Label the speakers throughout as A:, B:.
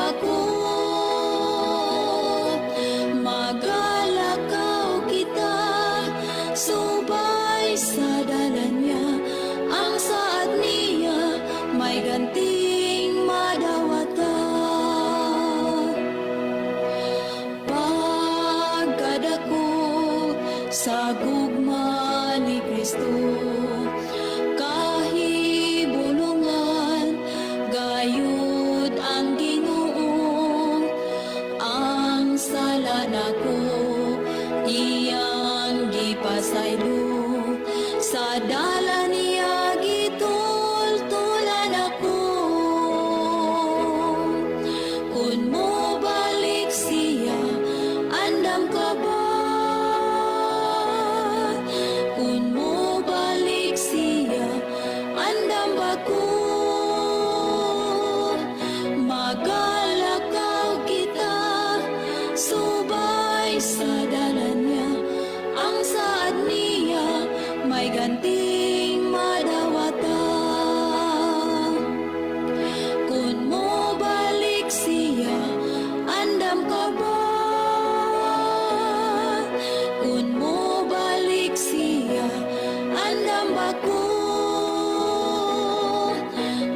A: ba ko? Magalakaw kita subay sa dalan niya. Ang saad niya may ganting madawatan. Pagkadako sa gugma ni Kristo, kahibulungan gayud ang Ginoo. Ang sala nako iyang gipasaylo, sa dalan niya gitultulan ako. Kung mobalik siya, andam ka ba? Kung mobalik siya, andam ba ko? Magalakaw kita subay sa dalan niya. Ang saad niya may ganting madawatan. Kung mobalik siya, andam ka ba? Kung mobalik siya, andam ba ko?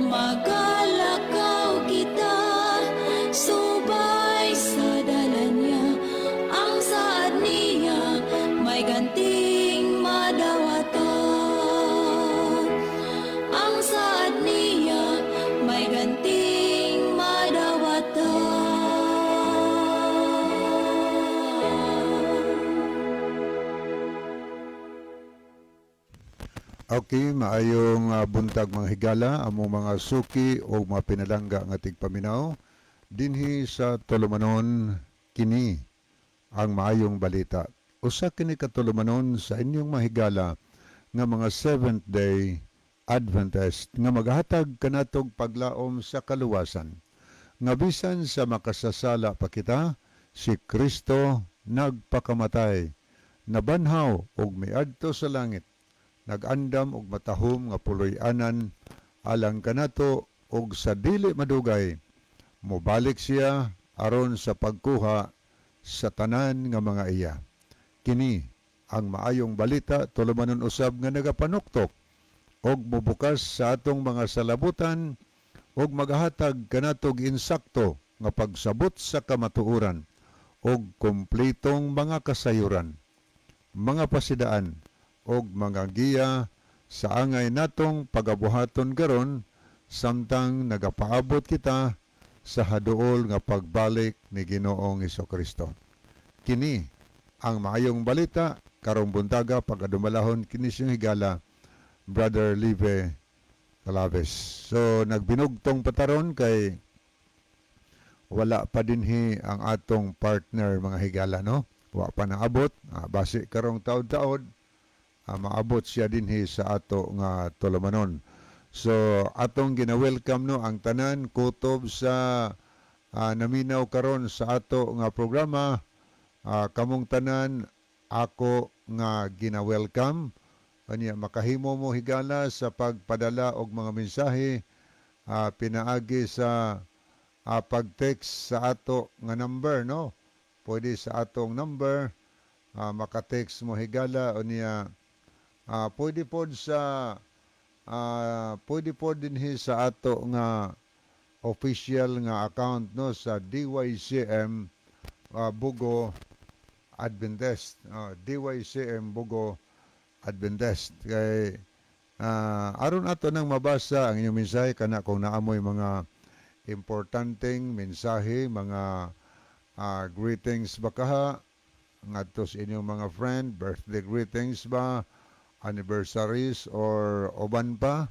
A: Magalakaw kita subay sa dalan niya. Ang saad niya may ganting madawatan. Ang saad niya may ganting madawatan.
B: Okay, maayong buntag, mga higala, among mga suki o mga pinalangga nga tigpaminaw dinhi sa tulumanon, Kini ang Maayong Balita. Usa kini ka tulumanon sa inyong mga higala nga mga Seventh Day Adventist nga maghatag kanatog paglaom sa kaluwasan. Nga bisan sa makasasala pa kita, si Kristo nagpakamatay, nabanhaw ug miadto sa langit, nag-andam og matahom nga puloy-anan alang kanato, ug sa dili madugay mobalik siya aron sa pagkuha sa tanan nga mga iya. Kini ang Maayong Balita, tulumanon usab nga nagapanuktok og mobukas sa atong mga salabutan og magahatag kanatog insakto nga pagsabot sa kamatuoran og kompletong mga kasayuran, mga pasidaan og mga giya sa angay natong pagabuhaton karon samtang nagapaabot kita sa haduol nga pagbalik ni Ginoong Kristo. Kini ang Maayong Balita karong buntaga, pagadumalahon kini siyang higala, Brother Live Calaves. So nagbinugtong pa ta ron kay wala pa dinhi ang atong partner, mga higala, no? Wa pa naabot, basi karong taod-taod maabot siya dinhi sa ato nga tulumanon. So atong gina-welcome, no, ang tanan kutob sa naminaw karon sa ato nga programa. Kamong tanan ako nga gina-welcome. Kanya makahimo mo, higala, sa pagpadala og mga mensahe pinaagi sa pag-text sa ato nga number, no? Pwede sa atong number maka-text mo, higala, unya pwede pod dinhi sa ato nga official nga account, no, sa DYCM Bugo Adventist. Oh, DYCM Bugo Adventist kay aron ato nang mabasa ang inyong mensahe kana kung naamoy mga importanteng mensahe, mga greetings ba kaha ngadto sa inyong mga friend, birthday greetings ba, anniversaries or uban pa,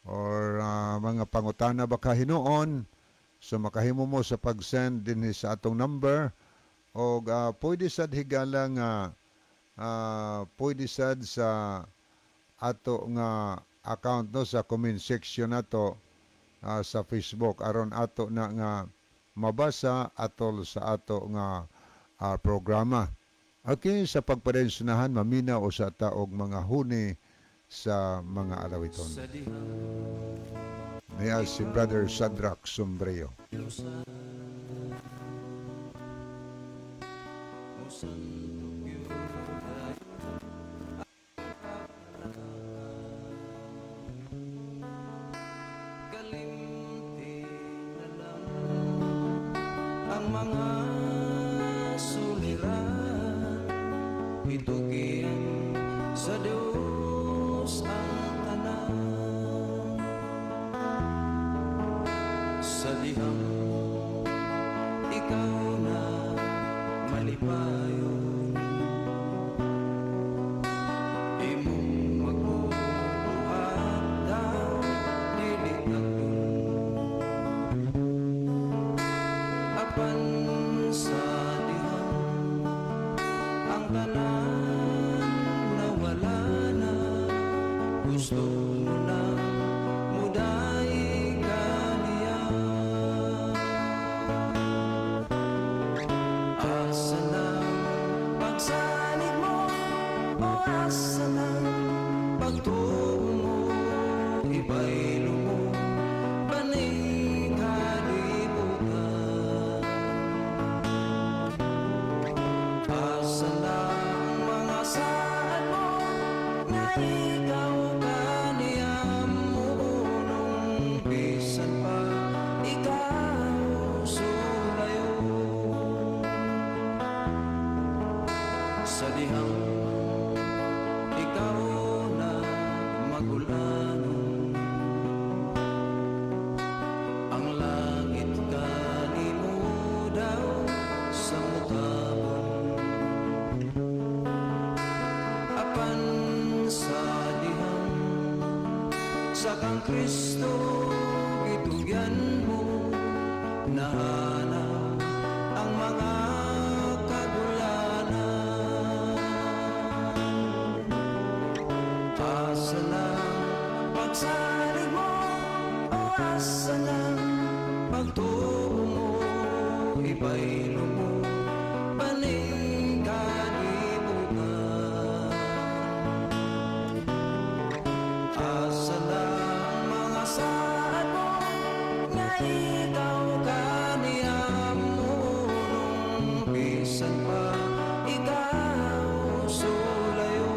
B: or mga pangutana ba kahinuon. So makahimo mo sa pag-send dinhi sa atong number o pwede sad, higala, nga pwede sad sa ato nga account, no, sa comment section nato sa Facebook aron ato na nga mabasa atol sa ato nga programa. Okay, sa pagpadensunahan, maminaw usa ta og mga huni sa mga alawiton.
C: Sa dihang
B: Niya si Brother Shadrach Sombreo.
C: Sa Kalimti na lang ang mga suliran, itugian sa Diyos ang tanan. Sa dihang ikaw na malipayon, imong magbubuhat daw dili tagdon. Apan sa dihang ang tanan nawala na, gusto mo na muday kaniya. Asa na pagsalig mo o asa na pagtuo mo? Ibaylo mo baning kalibutan? Asa na ang mga saad mo nga ikaw kaniya muunong, bisan pa ikaw sulayo? Sa dihang ikaw na magulanon, ang langit kanimo daw sa mutabon. Apan sa dihang sa kang Kristo gitugyan mo, nahanap ang mga kagulanan. Asa na pagsalig mo o asa na pagtuo mo? Ibaylo mo baning kalibutan? Asa na ang mga saad mo nga ikaw kaniya muunong, bisan pa ikaw sulayo?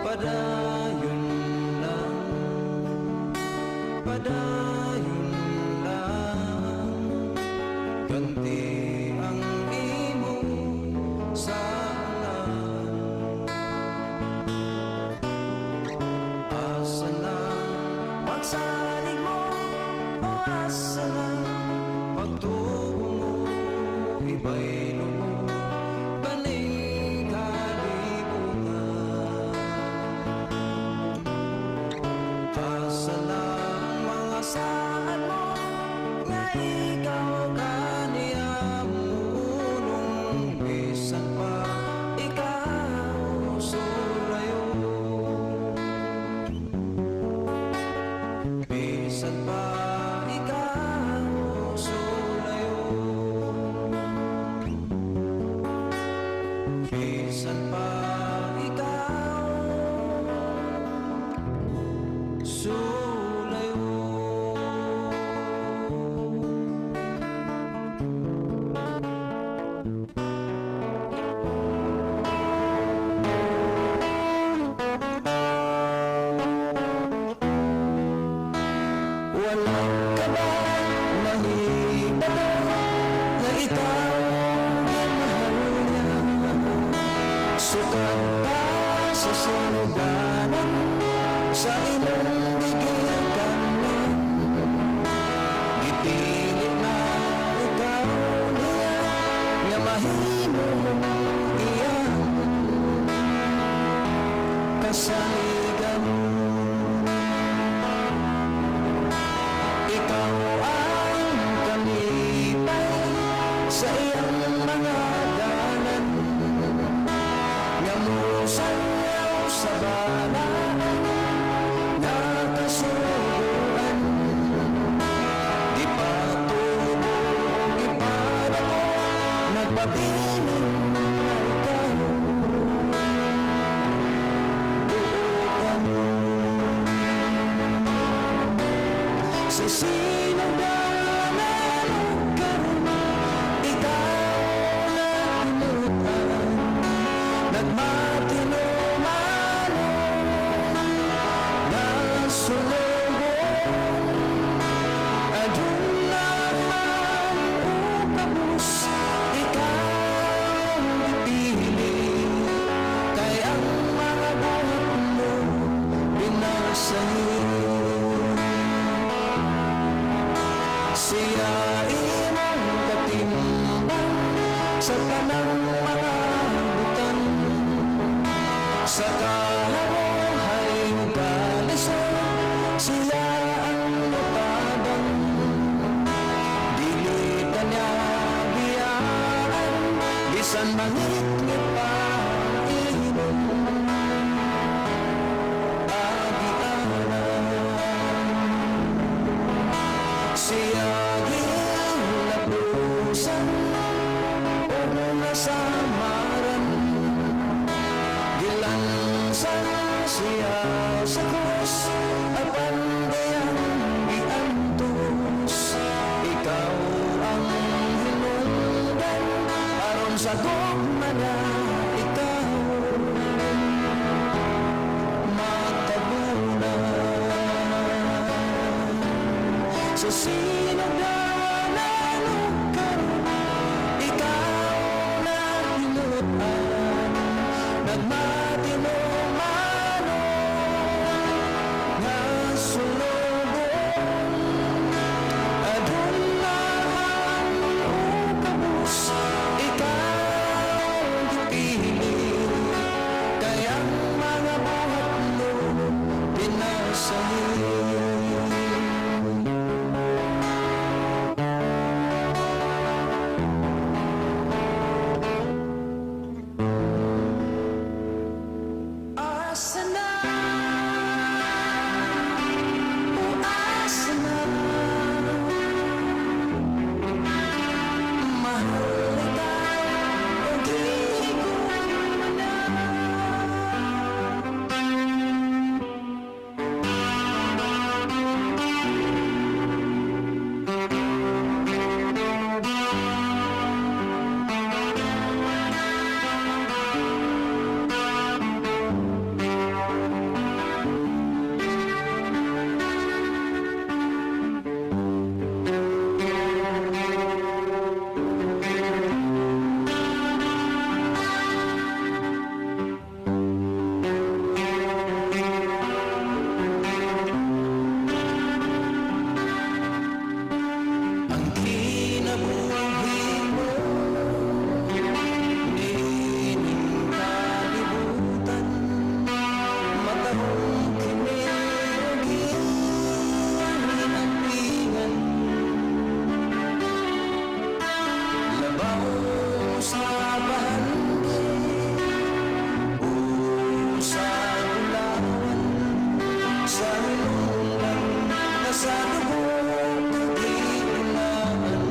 C: Padayon lang, padayon lang, ganti ang imong saangan. Asa na pagsalig mo o asa na pagtuo mo? Ibaylo mo baning kalibutan? Asa na ang mga saad mo nga ikaw kaniya muunong, bisan pa ikaw sulayo? Bisan pa ikaw sulayo. Bisan pa ikaw sulayo. Wala ka ba mahibalo nga ikaw ang mahal niya? Sukad pa sa sinuganan sa imong gigikanan, gipilit na ikaw niya nga mahimo iyang kasaligan. Ikaw ang Mabilin na ikaw duokan. Sa sinugdanan karon, ikaw na hinutan, nagmatinumanon na sulugon. Aduna man o kabus, ikaw gipili, kay ang mga buhat mo binasahin. Siya imong katimbang sa tanang mga butang, sa kahabohay kalisod, siya ang mutabang. Dili ka niya biyaan, bisan mangitngit pa ang imong agianan. Siya gilapusan og nasamaran, gilansan siya sa krus, apan diyang giantos. Ikaw ang hinungdan aron sa gugma niya ikaw matabunan. Sa sinugdanan karon, ikaw na hinutan, nagmatinumanon nga sulugon. Aduna man o kabus, ikaw gipili, kay ang mga buhat mo pinasahin. Asa na, o asa na, mahal ikaw o gihigugma na? Ang kinabuhi mo niining kalibutan, matahong kini og ginampingan. Labaw sa bahandi o sa bulawan, sa hinungdan na sa dugo kagiunahan.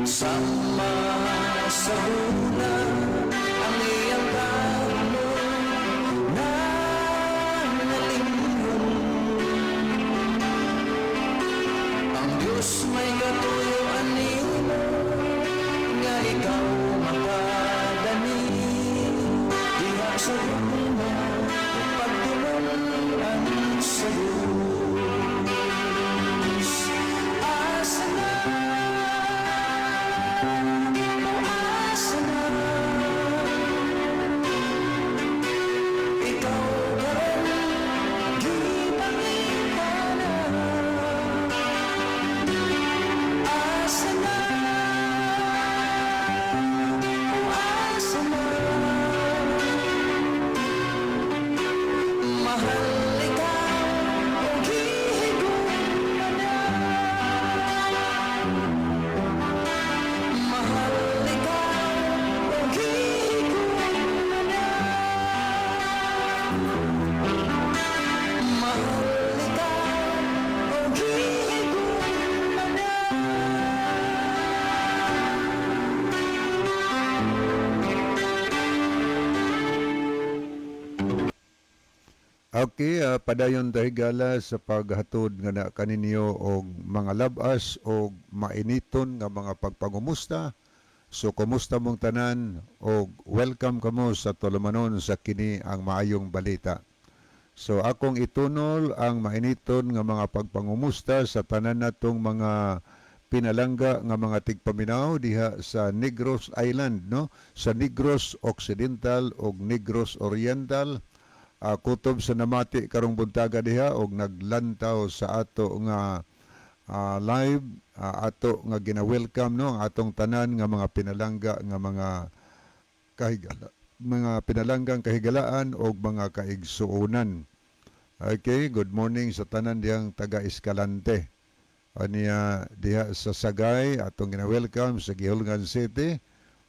C: Sama sa luna ang iyang tagno na nalingon. Ang Diyos may katuyuan nimo nga ikaw makadani diha sa gugma ug pagtulun-an sa Diyos. Asa na, asa na ikaw karon, gipangita na? Asa na, asa na? Mahal ikaw o gihigugma na? Mahal ikaw o gihigugma na? Mahal ikaw o gihigugma na?
B: Okay, padayon ta, higala, sa paghatod nga na kaninyo og mga labas og mainiton nga mga pagpangumusta. So kumusta mong tanan og welcome kamo sa tulumanon sa kini ang maayong balita. So akong itunol ang mainiton nga mga pagpangumusta sa tanan natong mga pinalangga nga mga tigpaminaw diha sa Negros Island, no, sa Negros Occidental ug Negros Oriental, kutob sa namati karong buntaga diha og naglantaw sa ato nga live, ato nga gina-welcome, no, ang atong tanan nga mga pinalangga nga mga kahigala, mga pinalanggang kahigalaan og mga kaigsuonan. Okay, good morning sa tanan dihang taga Escalante. Aniya diha sa Sagay atong gina-welcome, sa Guihulngan City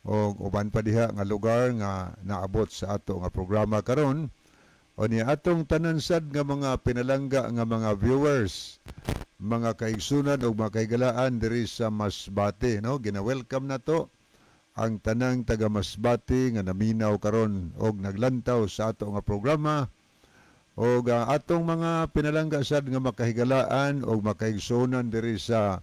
B: og uban pa diha nga lugar nga naabot sa ato nga programa karon. Unya atong tanan sad nga mga pinalangga nga mga viewers, mga kaigsunan ug mga kahigalaan diri sa Masbate, no? Gina-welcome nato ang tanang taga Masbate nga naminaw karon og naglantaw sa ato nga programa og atong mga pinalangga sad nga makahigalaan og makaigsunan diri sa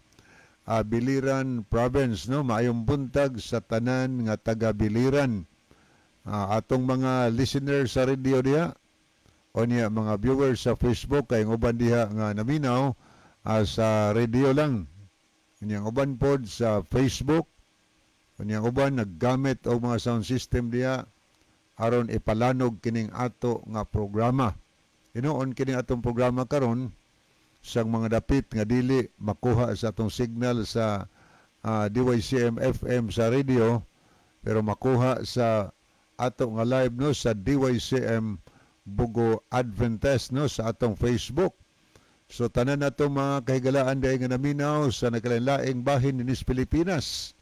B: Biliran Province, no? Maayong buntag sa tanan nga taga Biliran. Atong mga listeners sa radio diha o niya mga viewers sa Facebook, kay ang uban diha nga naminaw sa radio lang. Unya ang uban pod sa Facebook. Unya ang uban naggamit og mga sound system diha aron ipalanog kining ato nga programa. Hinuon kining atong programa karon sa mga dapit nga dili makuha sa atong signal sa DYCM FM sa radio, pero makuha sa ato nga live, no, sa DYCM Bogo Adventist, no, sa atong Facebook. So tanan nato mga kahigalaan diay nga naminaw sa nagkalain-laing bahin dinhi's Pilipinas,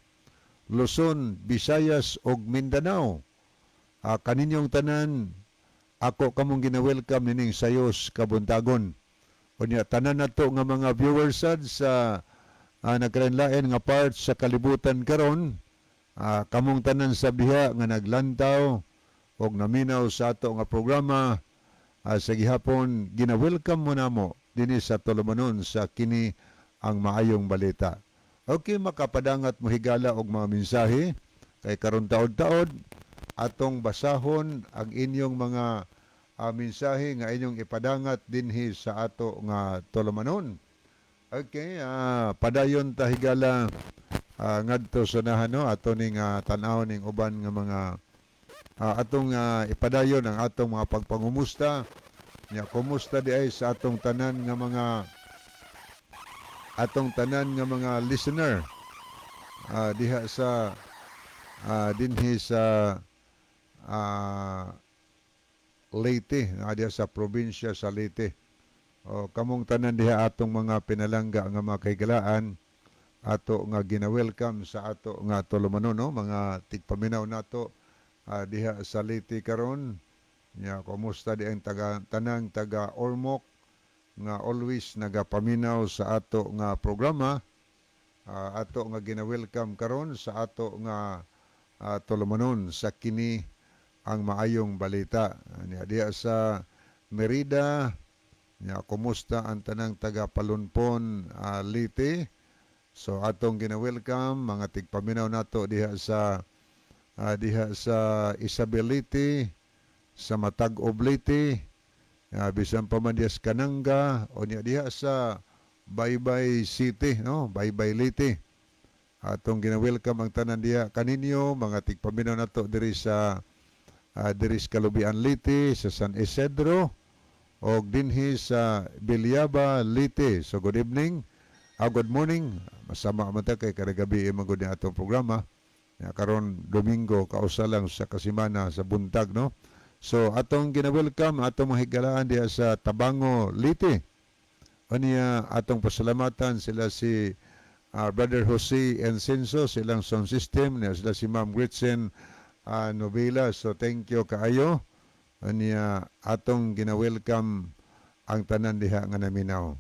B: Luzon, Visayas ug Mindanao. Kaninyong tanan ako kamong gina-welcome nining sayos kabuntagon. Unya tanan nato nga mga viewers sad sa nagkalain-lain nga parts sa kalibutan karon, kamong tanan sa diha nga naglantaw og naminaw sa ato nga programa sa gihapon, gina-welcome mo namo dinhi sa tulumanon sa kini ang maayong balita. Okay, makapadangat mo, higala, og mga mensahe kay karon taod-taod atong basahon ang inyong mga mensahe nga inyong ipadangat dinhi sa ato nga tulumanon. Okay, padayon ta, higala, ngadto sa nahano ato ning tan-aw ning uban nga mga atong ipadayon ang atong mga pagpangumusta. Nya kumusta di ay sa atong tanan nga mga listener diha sa dinhi sa Leyte, diha sa probinsya sa Leyte. O kamong tanan diha, atong mga pinalangga nga mga kahigalaan, ato nga gina-welcome sa ato nga tulumanon, no, mga tigpaminaw nato diha sa Leyte karon. Nya kumusta di ang taga tanang taga Ormoc nga always nagapaminaw sa ato nga programa. Ato nga gina-welcome karon sa ato nga tulumanon sa kini ang maayong balita. Niya diha sa Merida, niya kumusta ang tanang taga Palunpon, Leyte. So atong gina-welcome mga tigpaminaw nato diha sa Isabel Leyte, sa Matag-ob Leyte, bisan pa man diha sa Kananga o niya diha sa Baybay City, no? Baybay Leyte. Atong gina-welcome ang tanan diha kaninyo mga tigpaminaw nato diri sa Kalubian Leyte, sa San Isidro og dinhi sa Villaba Leyte. So good evening. Good morning. Masama man ta kay kada gabi man gud ni atong programa. Ya, karon Domingo, kausa lang sa kasimana sa buntag, no. So atong gina-welcome atong mga higalaan diha sa Tabango Leyte. Aniya atong pasalamatan sila si Brother Jose Encenso, silang sound system, niya sila si Ma'am Gretchen Novela. So thank you kaayo. Aniya atong gina-welcome ang tanan diha nga naminaw.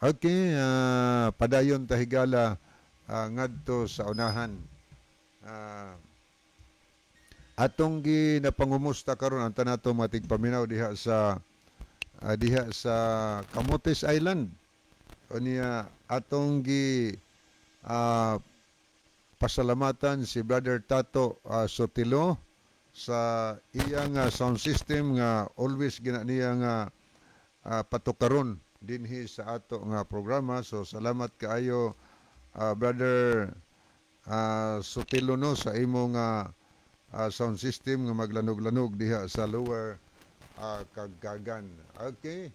B: Okay, padayon ta, higala, ngadto sa unahan. Atong ginapangumusta karon ang tanan nato mga tigpaminaw diha sa Camotes Island. Unya atong gi pasalamatan si Brother Tato Sotilo sa iyang sound system nga always gina niya nga patukaron dinhi sa ato nga programa. So salamat kaayo, Brother Sotilo, no, sa imo nga sound system nga maglanog-lanog diha sa Lower Kagkagan. Okay.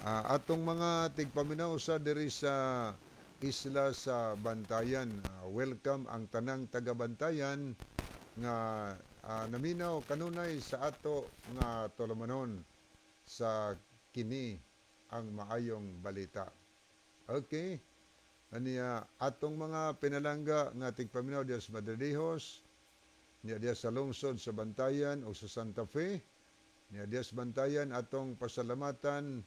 B: Atong mga tigpaminaw sa diri sa isla sa Bantayan. Welcome ang tanang taga Bantayan nga naminaw kanunay sa ato nga tulumanon sa kini ang maayong balita. Okay. Aniya atong mga pinalangga nga tigpaminaw diha sa Madridejos, niya diha sa lungsod sa Bantayan o sa Santa Fe, niya diha sa Bantayan, atong pasalamatan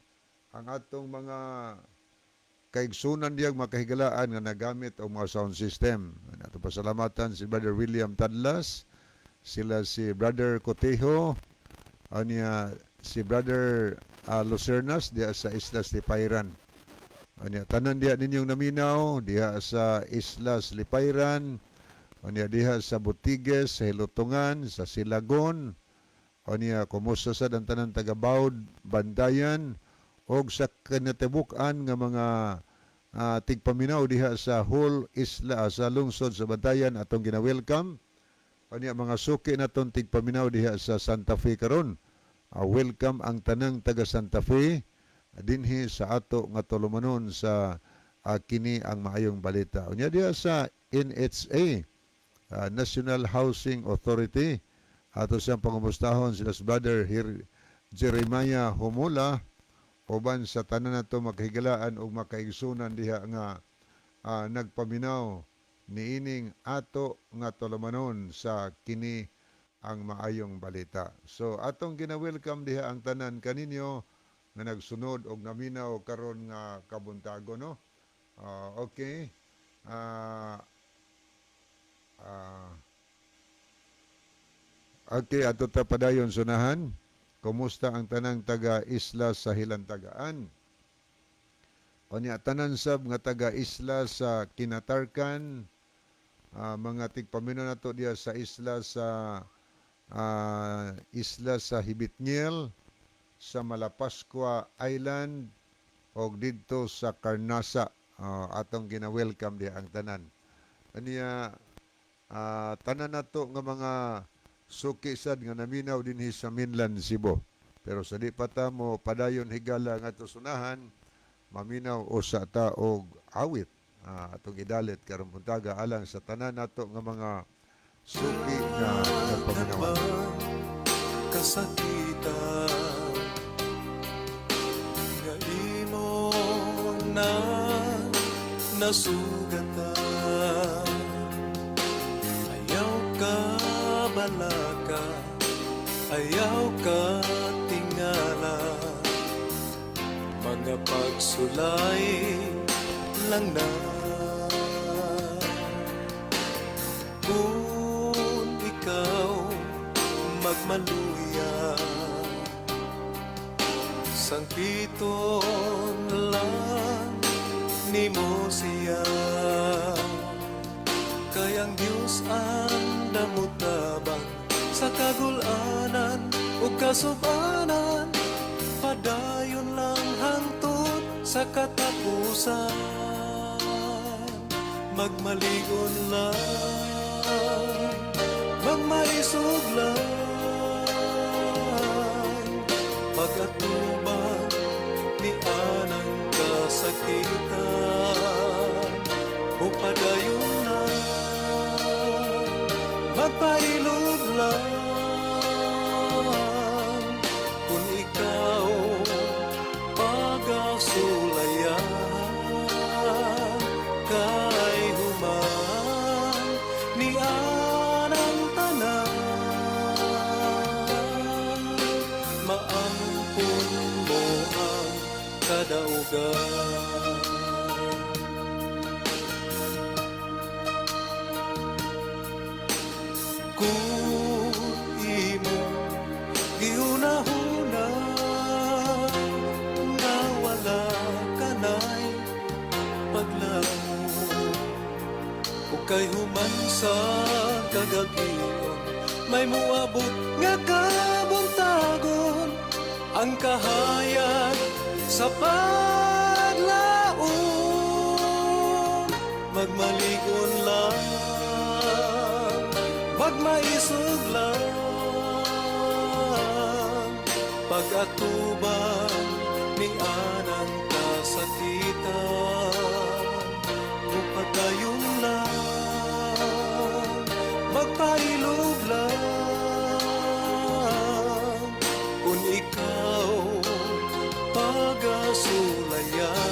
B: ang atong mga kaigsunan diyang makahigalaan nga nagamit og mga sound system. Atong pasalamatan si Brother William Tadlas, sila si Brother Cotejo, aniya si Brother Lucernas diha sa Islas Lipayran. Aniya tanan diha ninyong naminaw diha sa Islas Lipayran, aniya diha sa Butigues, sa Hilutungan, sa Silagon, aniya kumusta sad ang tanan taga Baud, Bantayan, og sa kinatibuk-an nga mga tigpaminaw diha sa whole isla, sa lungsod sa Bantayan, atong gina-welcome. Aniya mga suki naton tigpaminaw diha sa Santa Fe karon. Welcome ang tanang taga Santa Fe dinhi sa ato nga tulumanon sa kini ang maayong balita. Unya diha sa NHA, National Housing Authority, ato siyang pangumustahon sila sa Brother Jeremiah Humula uban sa tanan nato makahigalaan ug makaigsunan diha nga nagpaminaw niining ato nga tulumanon sa kini ang maayong balita. So atong gina-welcome diha ang tanan kaninyo nga nagsunod og naminaw karon nga kabuntago, no. Okay. Okay, ato ta padayon sunahan. Kumusta ang tanang taga isla sa Hilantagaan? Unya tanan sab nga taga isla sa Kinatarkan, mga tigpaminaw nato diha sa isla sa Hibitngil, sa Malapascua Island og didto sa Carnasa, atong gina-welcome diha ang tanan. Aniya tanan nato nga mga suki sad nga naminaw dinhi sa mainland Cebu. Pero sa di pa ta mo padayon, higala, nga sunahan, maminaw usa ta og awit. Atong idalit karong buntaga alang sa tanan nato nga mga suki nga nagpaminawan.
D: Kasakitan nga imo na nasugatan. Ayaw ka balaka, ayaw ka tingala. Mga pagsulay lang na. Dapiton lang nimo siya, kay ang Dios andam motabang sa kagul-anan ug kasubanan. Padayon lang hangtod sa katapusan. Magmaligon lang, magmaisog lang, pag-atubang ni anang kasakitan. Mupadayon lang, magpailob lang, kung ikaw pagasulayan, kay human ni anang tanan, maampon mo ang kadaugan. Kung imo gihunahuna nga wala ka na'y paglaom, ug kay human sa kagabion may muabot nga kabuntagon, ang kahayag sa paglaom. Magmaligon lang, magmaisog lang, pag-atubang ni anang kasakitan. Mupadayon lang, magpailob lang, kung ikaw pagasulayan,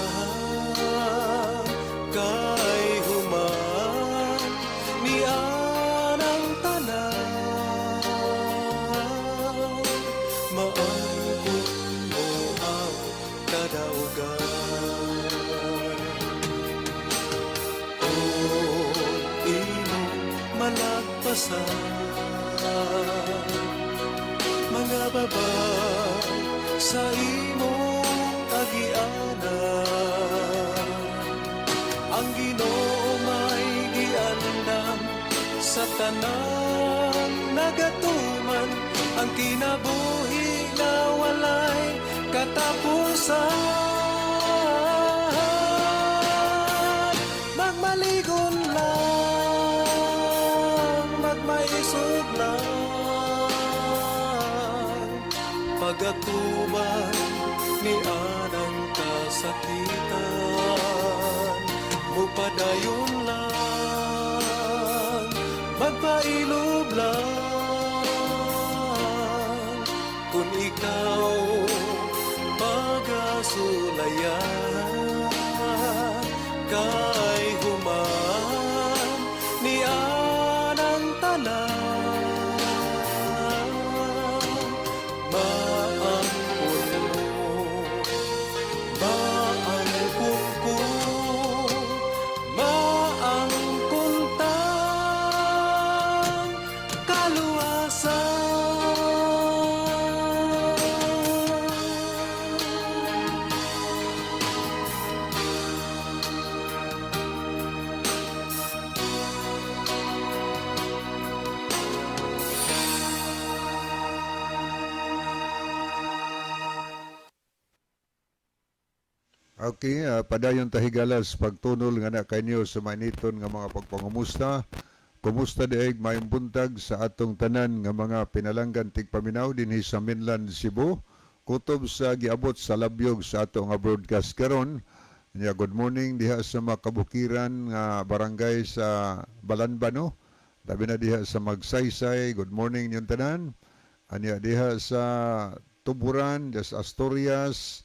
D: kay human ni anang tanan, maangkon mo ang kadaugan. Kung imong malagpasan mga babag sa imong agianan, ang Ginoo may giandam sa tanang nagatuman, ang kinabuhi na walay katapusan. Magmaligon lang, magmaisog lang, pag-atubang ni anang kasakitan. Mupadayon lang, magpailob lang, kung ikaw pagasulayan, kay human ni anang tanan, maampon mo, maangkon ko, maangkon tang kaluwasan.
B: Okay, padayon ta, higala, sa pagtunol nga na kanyo sa mainiton nga mga pagpangumusta. Kumusta diay, maayong buntag sa atong tanan nga mga pinalanggan tigpaminaw dinhi sa mainland Cebu. Kutob sa giabot sa labyog sa ato nga broadcast karon. Nya good morning diha sa mga kabukiran nga barangay sa Balanbano. Labi na diha sa Magsaysay, good morning ninyong tanan. Anya diha sa Tuburan, diha sa Asturias,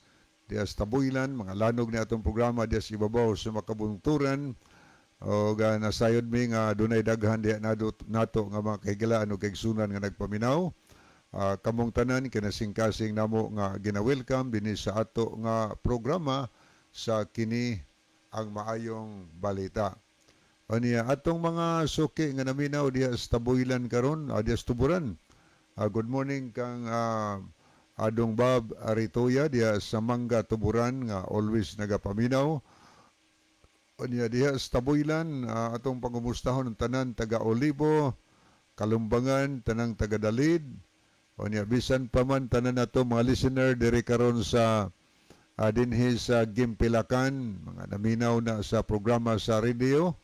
B: diha sa Tabuilan, mga lanog ni atong programa diha sa ibabaw sa makabunturan. O nasayod mi nga dunay daghan diha nato nga mga kahigalaan o kaigsunan nga nagpaminaw. Kamong tanan kinasingkasing namo nga gina-welcome dinhi sa ato nga programa sa Kini ang Maayong Balita. Ania atong mga suki nga naminaw diha sa Tabuilan karon, diha sa Tuburan. Good morning kang Adong Bob Aritoya diha sa Mangga Tuburan nga always nagapaminaw. Unya diha sa Tabuylan, atong pangumustahon ang tanan taga Olibo, Kalumbangan, tanang taga Dalid. Unya bisan pa man tanan nato mga listener diri karon sa dinhi sa Gimpilakan, mga naminaw na sa programa sa radio.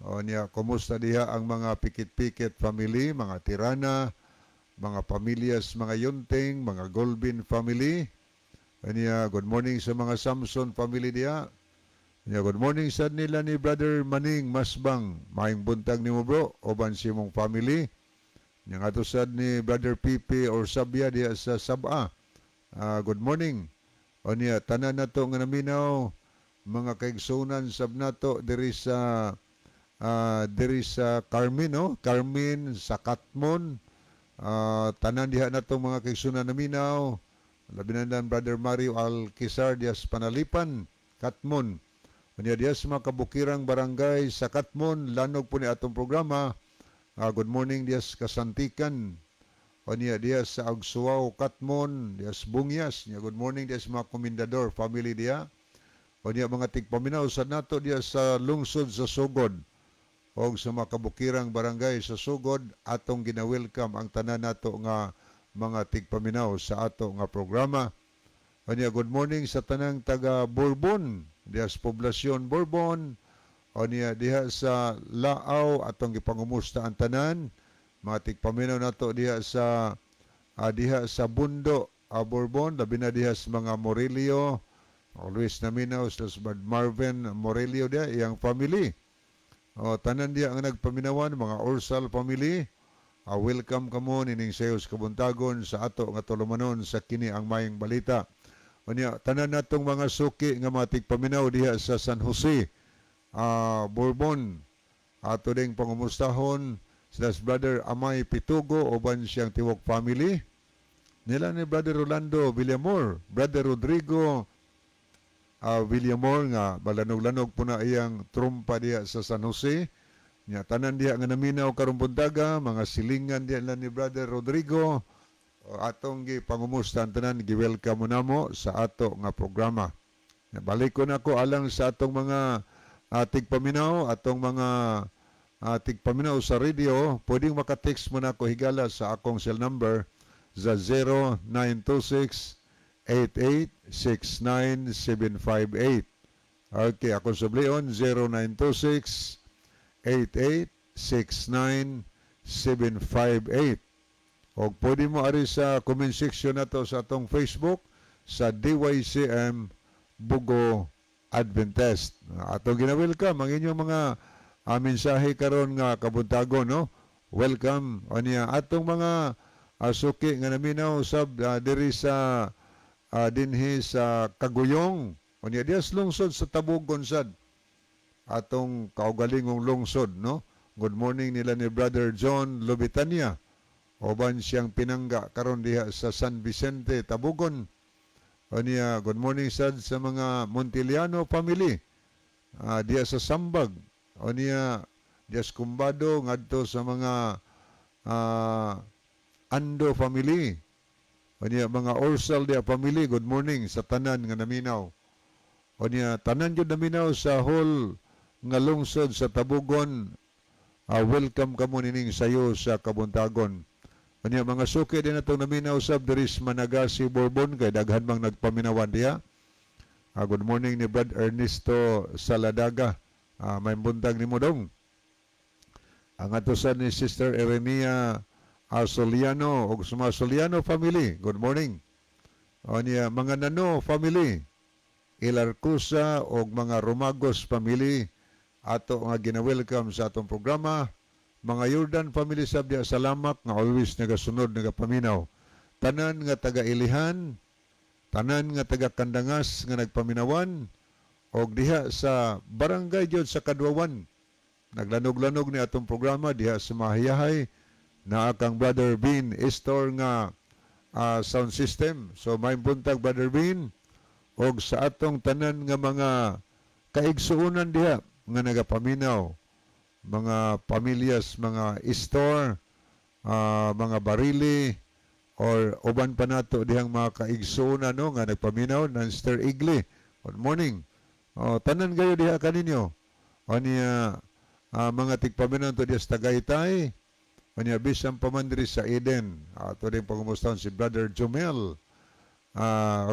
B: Unya kumusta diha ang mga pikit-pikit family, mga Tirana, mga pamilyas, mga Yunting, mga Golbin family. Unya good morning sa mga Samson family diha. Unya good morning sad nila ni Brother Maning Masbang. Maayong buntag nimo, bro, uban sa imong family. Nya ato sad ni Brother Pipi or Sabia diha sa Saba. Good morning. Unya tanan nato nga naminaw, mga kaigsunan sab nato diri sa Carmen, no? Carmen sa Katmon. Tanan diha nato mga kaigsunan naminaw. Labi na lang Brother Mario Alquizar diha sa Panalipan, Katmon. Unya diha sa mga kabukirang barangay sa Katmon, lanog po ni atong programa. Good morning diha sa Kasantikan. Unya diha sa Agsuaw, Katmon, diha sa Bungyas. Unya good morning diha sa mga komendador family diha. Unya mga tigpaminaw sa nato diha sa lungsod sa Sogod og sa mga kabukirang barangay sa Sogod, atong gina-welcome ang tanan nato nga mga tigpaminaw sa ato nga programa. Unya good morning sa tanang taga Bourbon, diha sa poblasyon Bourbon. Unya diha sa Laaw, atong gipangumusta ang tanan mga tigpaminaw nato diha sa Bundo, Bourbon, labi na diha sa mga Morillo, always naminaw sa Marvin Morillo diha, iyang family. O, tanan diha ang nagpaminawan, mga Orsal family, welcome kamo nining sayo sa kabuntagon sa ato nga tulumanon sa kini ang Maayong Balita. Unya tanan natong mga suki nga mga tigpaminaw diha sa San Jose, Bourbon, ato ding pangumustahon sila si Brother Amay Pitugo uban siyang tiwok family. Nila ni Brother Rolando Villamor, Brother Rodrigo Villamor nga balanog-lanog po na iyang trumpa diha sa San Jose. Nya tanan diha nga naminaw karong buntaga, mga silingan diha lang ni Brother Rodrigo. O, atong gi pangumusta ang tanan, gi-welcome mo namo sa ato nga programa. Nya, balik ko na ko alang sa atong mga tigpaminaw, atong mga tigpaminaw sa radio, pwedeng maka-text mo na ako, higala, sa akong cell number sa 0926 8869758. Okay, ako sublion 0926 8869758. O pwede mo ari sa comment section nato sa atong Facebook sa DYCM Bugo Adventist. Atong gina-welcome ang inyong mga mensahe karon nga kabuntagon, no? Welcome unya atong mga suki nga naminaw sab diri sa dinhi sa Kaguyong, unya diha sa lungsod sa Tabugon sad, atong kaugalingong lungsod, no? Good morning nila ni Brother John Lubitania uban siyang pinangga karon diha sa San Vicente, Tabugon. Unya good morning sad sa mga Montiliano family diha sa Sambag. Unya diha sa Kumbado ngadto sa mga Ando family. Unya mga Orsal diha family, good morning sa tanan nga naminaw. Unya tanan jud naminaw sa whole nga lungsod sa Tabugon, welcome kamo nining sayo sa kabuntagon. Unya mga suki din atong naminaw sab diri sa Managasi, Bourbon, kay daghan mang nagpaminawan diha. Good morning ni Brad Ernesto Saladaga. May buntag nimo, dong. Ang ato sa ni Sister Erenia Soliano ug sa mga Soliano family, good morning. Unya mga Nano family, Ilarcusa og mga Romagos family, ato nga gina-welcome sa atong programa. Mga Jordan family sab diha sa Lamak nga always nagasunod, nagapaminaw. Tanan nga taga Ilihan, tanan nga taga Kandangas nga nagpaminawan og diha sa barangay jud sa Kadwawan. Naglanog-lanog ni atong programa diha sa Mahayahay na kang Brother Bean Istor nga sound system. So may buntag, Brother Bean, og sa atong tanan nga mga kaigsuonan diha nga nagapaminaw, mga pamilyas, mga Istor, mga Barili Or uban pa nato dihang mga kaigsuonan, no, nga nagpaminaw ng Sister Igli. Good morning. Oh, tanan kayo diha kaninyo. O niya mga tigpaminaw to diha sa Tagaytay. O niya bisan pa man diri sa Eden. Ato din pangumustahon si Brother Jumel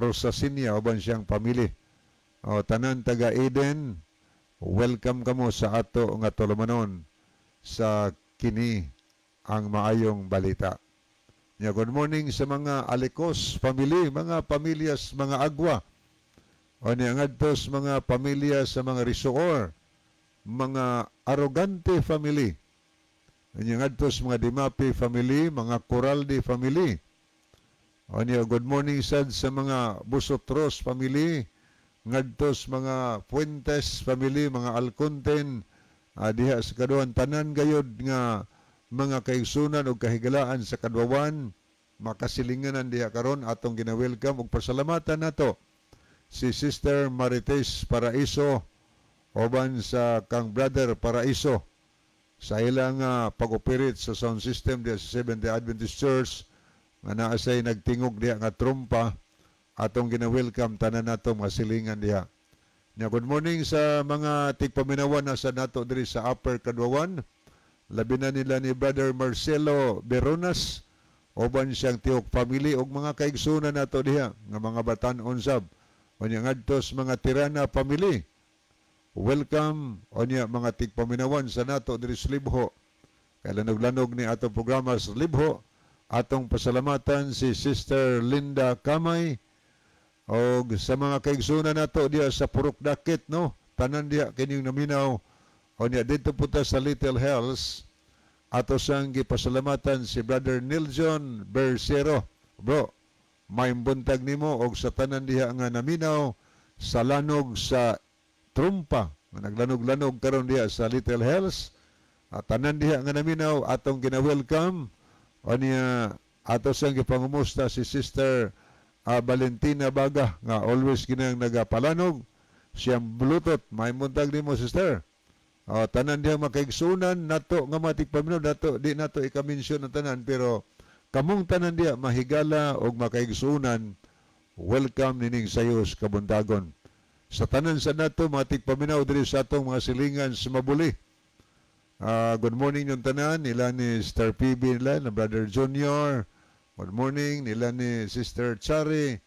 B: Rosasinia uban siyang pamilya. O, tanan taga Eden, welcome kamo sa ato nga tulumanon sa Kini ang Maayong Balita. Ya, good morning sa mga Alicos family, mga pamilyas, mga Agwa. O niya ngadtos mga pamilya sa mga Risuor, mga Arrogante family. O niya ngadtos mga Dimapi family, mga Coraldi family. O niya, good morning sad sa mga Busotros family, ngadtos mga Fuentes family, mga Alconten, diha sa Kaduan, tanan gayod nga mga kaigsunan o kahigalaan sa Kadwawan, makasilinganan diha karon, atong gina-welcome ug pasalamatan nato si Sister Marites Paraiso uban sa kang Brother Paraiso sa ilang pag-operate sa sound system diha sa Seventh-day Adventist Church nga naa say nagtingog diha nga trumpa. Atong gina-welcome tanan nato mga silingan diha. Nya, good morning sa mga tigpaminawan na sa nato diri sa Upper Kadwawan. Labi na nila ni Brother Marcelo Veronas uban siyang tiok family ug mga kaigsunan nato diha nga mga batan-on sab. Unya ngadtos mga Tirana family. Welcome unya mga tigpaminawan sa nato diri sa Libho. Kay lanog-lanog ni atong programa sa Libho. Atong pasalamatan si Sister Linda Kamay og sa mga kaigsunan nato diha sa Purok Dakit, no, tanan diha kining naminaw. O niya dito po ta sa Little Hells, ato sang gipasalamatan si Brother Niljon Bersero. Bro, maayong buntag nimo og sa tanan diha nga naminaw sa lanog sa trumpa nga naglanog-lanog karon diha sa Little Hells. At tanan diha nga naminaw, atong gina-welcome. O niya ato sang gipangumusta si Sister Valentina Baga nga always ginang nagapalanog siyang Bluetooth. May buntag nimo, sister. Oh, tanan diha makaigsunan nato nga matigpaminaw nato, di nato ika-mention ang tanan, pero kamong tanan diha mahigala og makaigsunan, welcome nining sayo sa kabuntagon. Sa tanan sa nato mga tigpaminaw diri sa atong mga silingan sa Mabuli. Good morning yung tanan nila ni Star PB, nila na Brother Junior. Good morning nila ni Sister Chari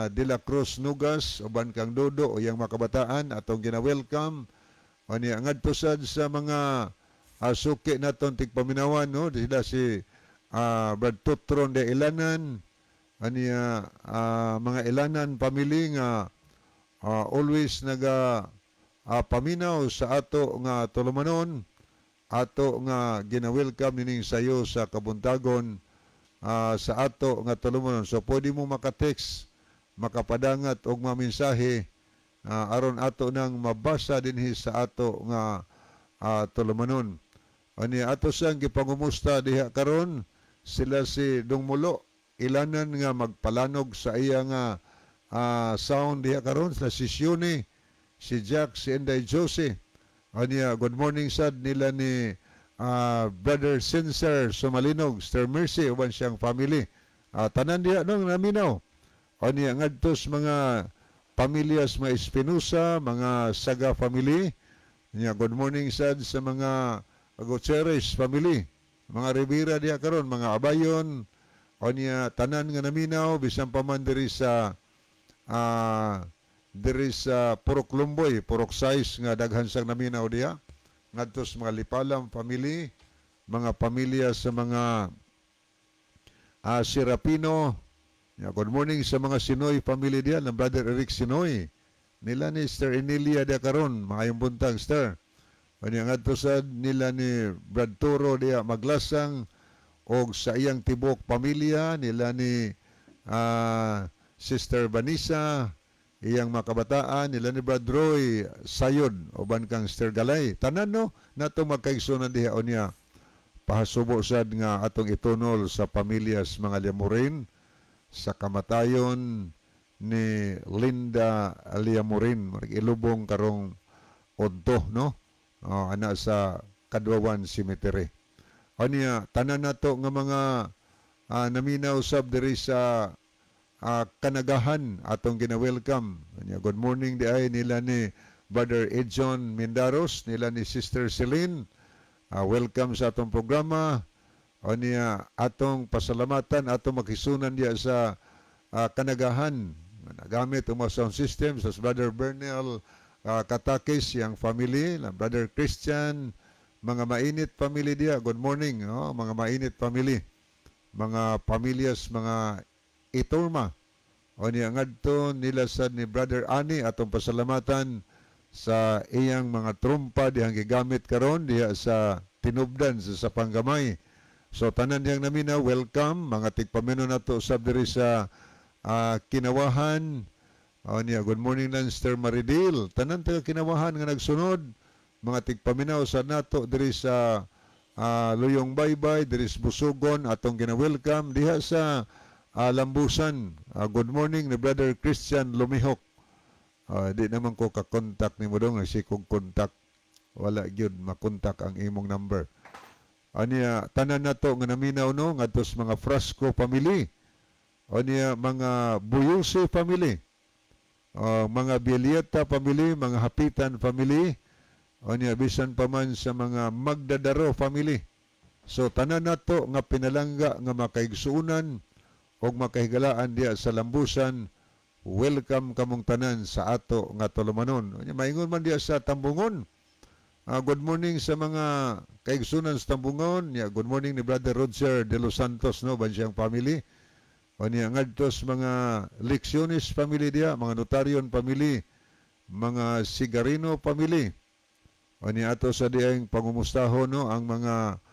B: De La Cruz Nugas uban kang Dodo o iyang mga kabataan, atong gina-welcome. O niya ngadto sad sa mga suki naton tigpaminawan, no, sila si Brad Tutron de Ilanan, aniya mga Ilanan family nga always naga paminaw sa ato nga tulumanon, ato nga gina-welcome nining sayo sa kabuntagon sa ato nga tulumanon. So pwede mo maka-text, makapadangat og mga mensahe aron ato nang mabasa dinhi sa ato nga tulumanon. Ani ato siyang gipangumusta diha karon sila si Dungmulo Ilanan nga magpalanog sa iya nga sound diha karon, sila si Sione, si Jack, si Inday Jose. Aniya, good morning sad nila ni Brother Sincere Sumalinog, Sir Mercy uban siyang family. Tanan diha nung naminaw. Aniya ngadtos mga pamilyas mga Espinosa, mga Saga family. Nya, good morning sad sa mga Gutierrez family, mga Rivera diha karon, mga Abayon. Onya tanan nga naminaw bisan pa man diri sa Purok Lumboy, Purok Sais nga daghan sang naminaw diha. Ngadto sa mga Lipalam family, mga pamilya sa mga Serapino. Yeah, good morning sa mga Sinoy family diha ng Brother Eric Sinoy. Nila ni Sister Emilia diha karon, maayong buntag, Sister. Unya ngadto sad nila ni Brad Toro diha Maglasang og sa iyang tibok pamilya, nila ni Sister Vanessa, iyang mga kabataan, nila ni Brad Roy Sayod uban kang Sister Galay. Tanan, no, nato magkaigsunan diha. Unya pahasubo sad nga atong itunol sa pamilya sa mga Liamurin sa kamatayon ni Linda Liamurin, ilubong karong Odto, no, oh, ana sa Kadwawan Cemetery. Aniya tanan nato nga mga Naminaw sab diri sa Kanagahan, atong gina-welcome. Nya, good morning di ay nila ni Brother Edson Mindaros, nila ni Sister Celine. Welcome sa atong programa. O niya, atong pasalamatan, atong makisunan diya sa Kanagahan. Nagamit ang mga sound system sa Brother Bernal Katakis, yang family, na Brother Christian, mga Mainit family diya. Good morning, no? Mga Mainit family. Mga pamilyas, mga Iturma. O niya, ngadto nila sa ni Brother Ani, atong pasalamatan sa iyang mga trumpa dihang gigamit karon diha sa tinubdan sa Sapanggamay. So tanan diyang naminaw, welcome. Mga tigpaminaw nato sab diri sa Kinawahan. O niya, good morning lang, Sister Maridil. Tanan taga Kinawahan nga nagsunod, mga tigpaminaw sa nato diri sa Luyong Baybay, diri sa Busugon, atong gina-welcome diha sa Lambusan. Good morning ni Brother Christian Lumihok. Di naman ko kakontak nimo dong, nagsikog kontak. Wala gyud makontak ang imong number. Aniya, tanan nato nga naminaw, no, ngadto sa mga Frasco family. Aniya, mga Buyuse family. Mga Bielieta family, mga Hapitan family. Aniya, bisan pa man sa mga Magdadaro family. So tanan nato nga pinalangga nga makaigsuunan og makahigalaan diya sa Lambusan, welcome kamong tanan sa ato nga tulumanon. Anya, maingon man diya sa Tambungon. Good morning sa mga kaigsunan sa Tambungon. Ya, good morning ni Brother Roger de los Santos, no, uban siyang family. O niya, ngadto sa mga Leccionis family diya, mga Notarion family, mga Sigarino family. O niya, ato sa diyang pangumustahon, no, ang mga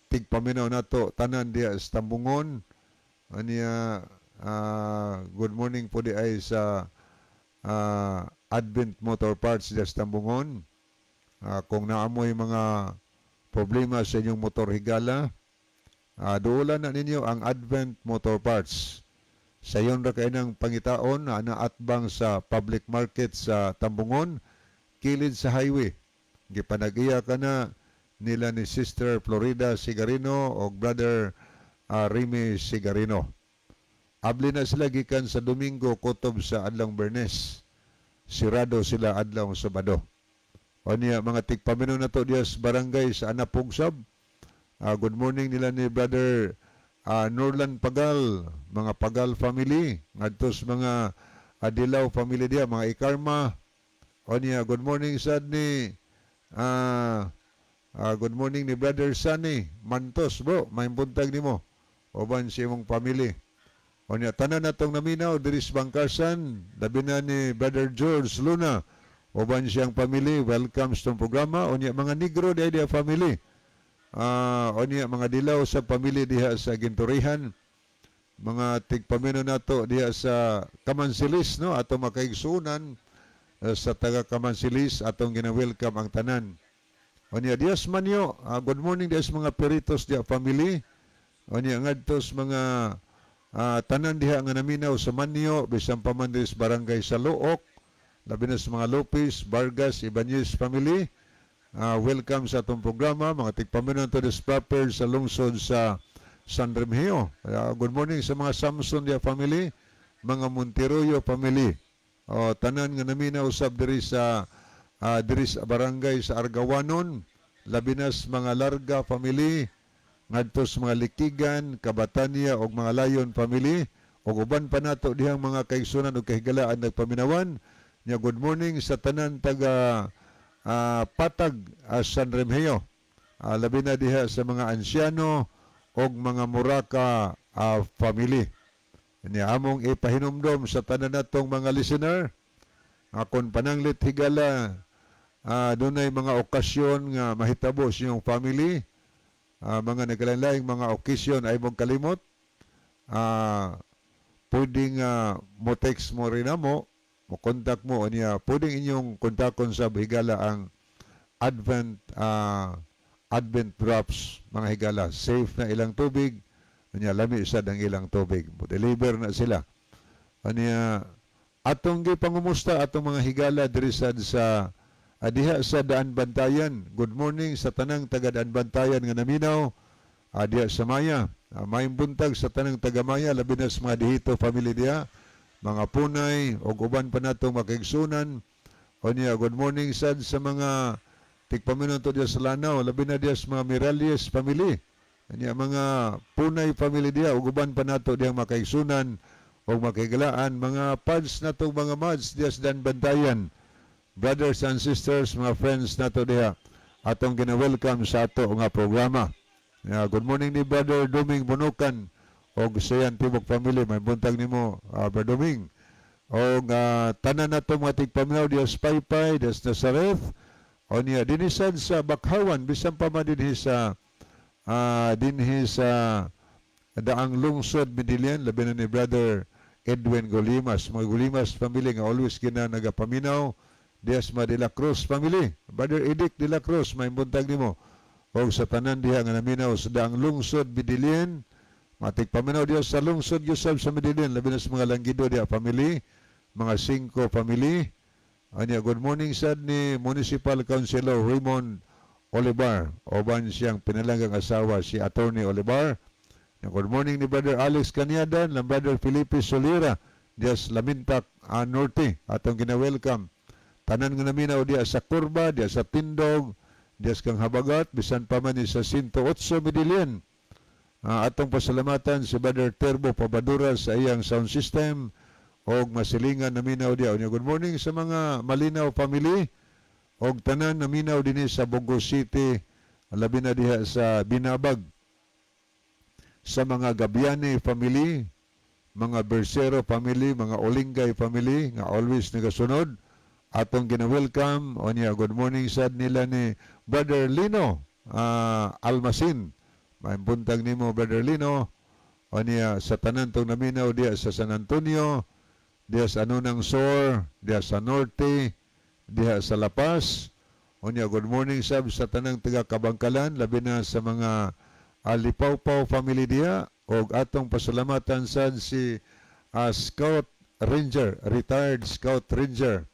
B: tigpaminaw nato tanan diya sa Tambungon. O niya, good morning po di ay sa Advent Motor Parts diya sa Tambungon. Kung naamoy mga problema sa inyong motor, higala, duolan na ninyo ang Advent Motor Parts. Sayon ra kay ng pangitaon na naatbang sa public market sa Tambungon, kilid sa highway. Gipanag-iya ka na nila ni Sister Florida Sigarino o Brother Remy Sigarino. Abli na sila gikan sa Domingo kutob sa adlong Bernes. Sirado sila adlong Sabado. O niya, mga tigpaminaw na to diya sa barangay sa Anapog sab. Good morning nila ni Brother Norlan Pagal, mga Pagal family, ngadto sa mga Adilaw family diya, mga Ikarma. O niya, good morning sad ni good morning ni Brother Sunny Mantos, bro, may buntag nimo. Uban sa imong family. O niya, tanan natong naminaw diri sa Bangkasan, labi na ni Brother George Luna. Uban siyang family, welcome sa tong programa. O niya, mga Negro diya diya family. O niya, mga Dilaw sa family diha sa Ginturihan. Mga tigpaminaw nato diha sa Kamansilis, no, ato makaigsunan sa taga Kamansilis, atong gina-welcome ang tanan. O niya, dias manyo, good morning dias mga Peritos diha family. O niya, ngadto sa mga tanan diha nga naminaw sa Manyo, bisan pa man diri sa barangay sa Luok, labi na sa mga Lopez, Vargas, Ibanez family. Welcome sa atong programa, mga tigpaminaw to this proper sa lungsod sa San Remigio. Good morning sa mga Samson dia family, mga Monteroyo family. O, tanan nga naminaw usab diri sa barangay sa Argawanon, labi na sa mga Larga family, ngadto sa mga Likigan, Kabatanya ug mga Layon family ug uban pa nato dihang mga kaigsunan ug kahigalaan nagpaminawan. Nya, good morning sa tanan taga Patag, San Remigio. Labi na diha sa mga Ansyano ug mga Muraka family. Nya, among ipahinumdom sa tanan natong mga listener akon pananglit, higala, dunay mga okasyon nga mahitabo sa inyong family, mga nagkalain mga okasyon, ay mong kalimot, pwedeng mo text mo rin mo, mo contact mo niya, pwedeng inyong kontakon sa higala ang Advent Drops, mga higala. Safe na ilang tubig niya, lami sad ang ilang tubig, mo deliver na sila. Aniya, atong gipangumusta atong mga higala diri sad sa diha sa Daan Bantayan. Good morning sa tanang taga Daan Bantayan nga naminaw diha sa Maya. Maayong buntag sa tanang tagamaya, labi na sa mga Dihito family diha, mga Punay ug uban pa natong makaigsunan. Onya, good morning sad sa mga tigpaminaw diya sa Lanao, labi na diya sa mga Miralles family. Anya, mga Punay family diha ug uban pa nato diyang makaigsunan ug makahigalaan, mga pads natong mga mads diya sa Daanbantayan. Brothers and sisters, mga friends nato diha, atong gina-welcome sa ato nga programa. Yeah, good morning ni Brother Duming Bunukan og sa iyang tibok family. Maayong buntag nimo, Brother Duming. Og tanan nato mga tigpaminaw diha sa Paypay, diha sa Nazareth, o niya dinhi sad sa Bakhawan, bisan pa man dinhi sa Daang Lungsod Medellin, labi na ni Brother Edwin Golimas, mga Golimas family nga always gina nagapaminaw diha sa mga De La Cruz family. Brother Edic De La Cruz, maayong buntag nimo. Og sa tanan diha nga naminaw sa Daang Lungsod Medellin, matigpaminaw diha sa lungsod gyud sa Medellin, labi na sa mga Langgido diha family, mga Cinco family. Anya, good morning sad ni Municipal Councilor Raymond Olivar, uban siyang pinalanggang asawa, si Attorney Olivar. Anya, good morning ni Brother Alex Canyadan, lang Brother Felipe Solira diha sa Lamintak Norte, atong gina-welcome. Tanan nga naminaw diha sa Kurba, diha sa Tindog, diha sa Kang Habagat, bisan pa man ni sa 108 Medellin. Atong pasalamatan si Brother Terbo Pabadura sa iyang sound system og masilingan naminaw diha. Unya, good morning sa mga Malinaw family og tanan naminaw dinhi sa Bogo City, labi na diha sa Binabag. Sa mga Gabiani family, mga Bersero family, mga Olingay family nga always nagasunod, atong gina-welcome. Onya, good morning sad nila ni Brother Lino Almasin. Maayong buntag nimo, Brother Lino. Onya, sa tanan tong naminaw diha sa San Antonio, diha sa Anunang Sur, diha sa Norte, diha sa La Paz. Onya, good morning sab sa tanang taga Kabangkalan, labi na sa mga Alipawpaw family diha, og atong pasalamatan sad si Scout Ranger, retired Scout Ranger,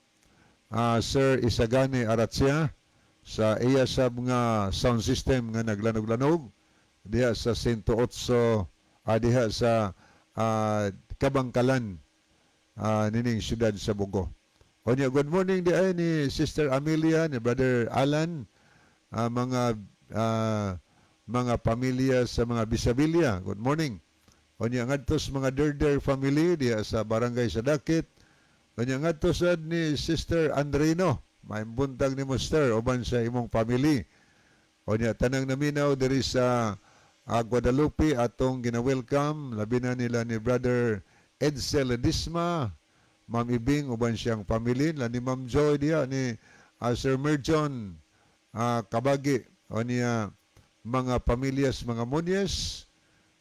B: Sir Isagani Aratsia, sa iya sab nga sound system nga naglanog-lanog diha sa 108 diha sa Kabangkalan nining siyudad sa Bogo. Onya, good morning di ay ni Sister Amelia, ni Brother Alan, mga pamilya sa mga Bisabilia. Good morning. Onya, ngadto sa mga Derder family diha sa Barangay Sadakit. Onya, ngadto sad ni Sister Andrino. Maayong buntag nimo, Sister, uban sa imong family. Onya, tanang naminaw diri sa Guadalupe, atong gina-welcome, labi na nila ni Brother Edsel Ledisma, Ma'am Ibing uban siyang family, la ni Ma'am Joy diha, ni Sir Merjon Kabagi, o niya mga pamilyas mga Munyes,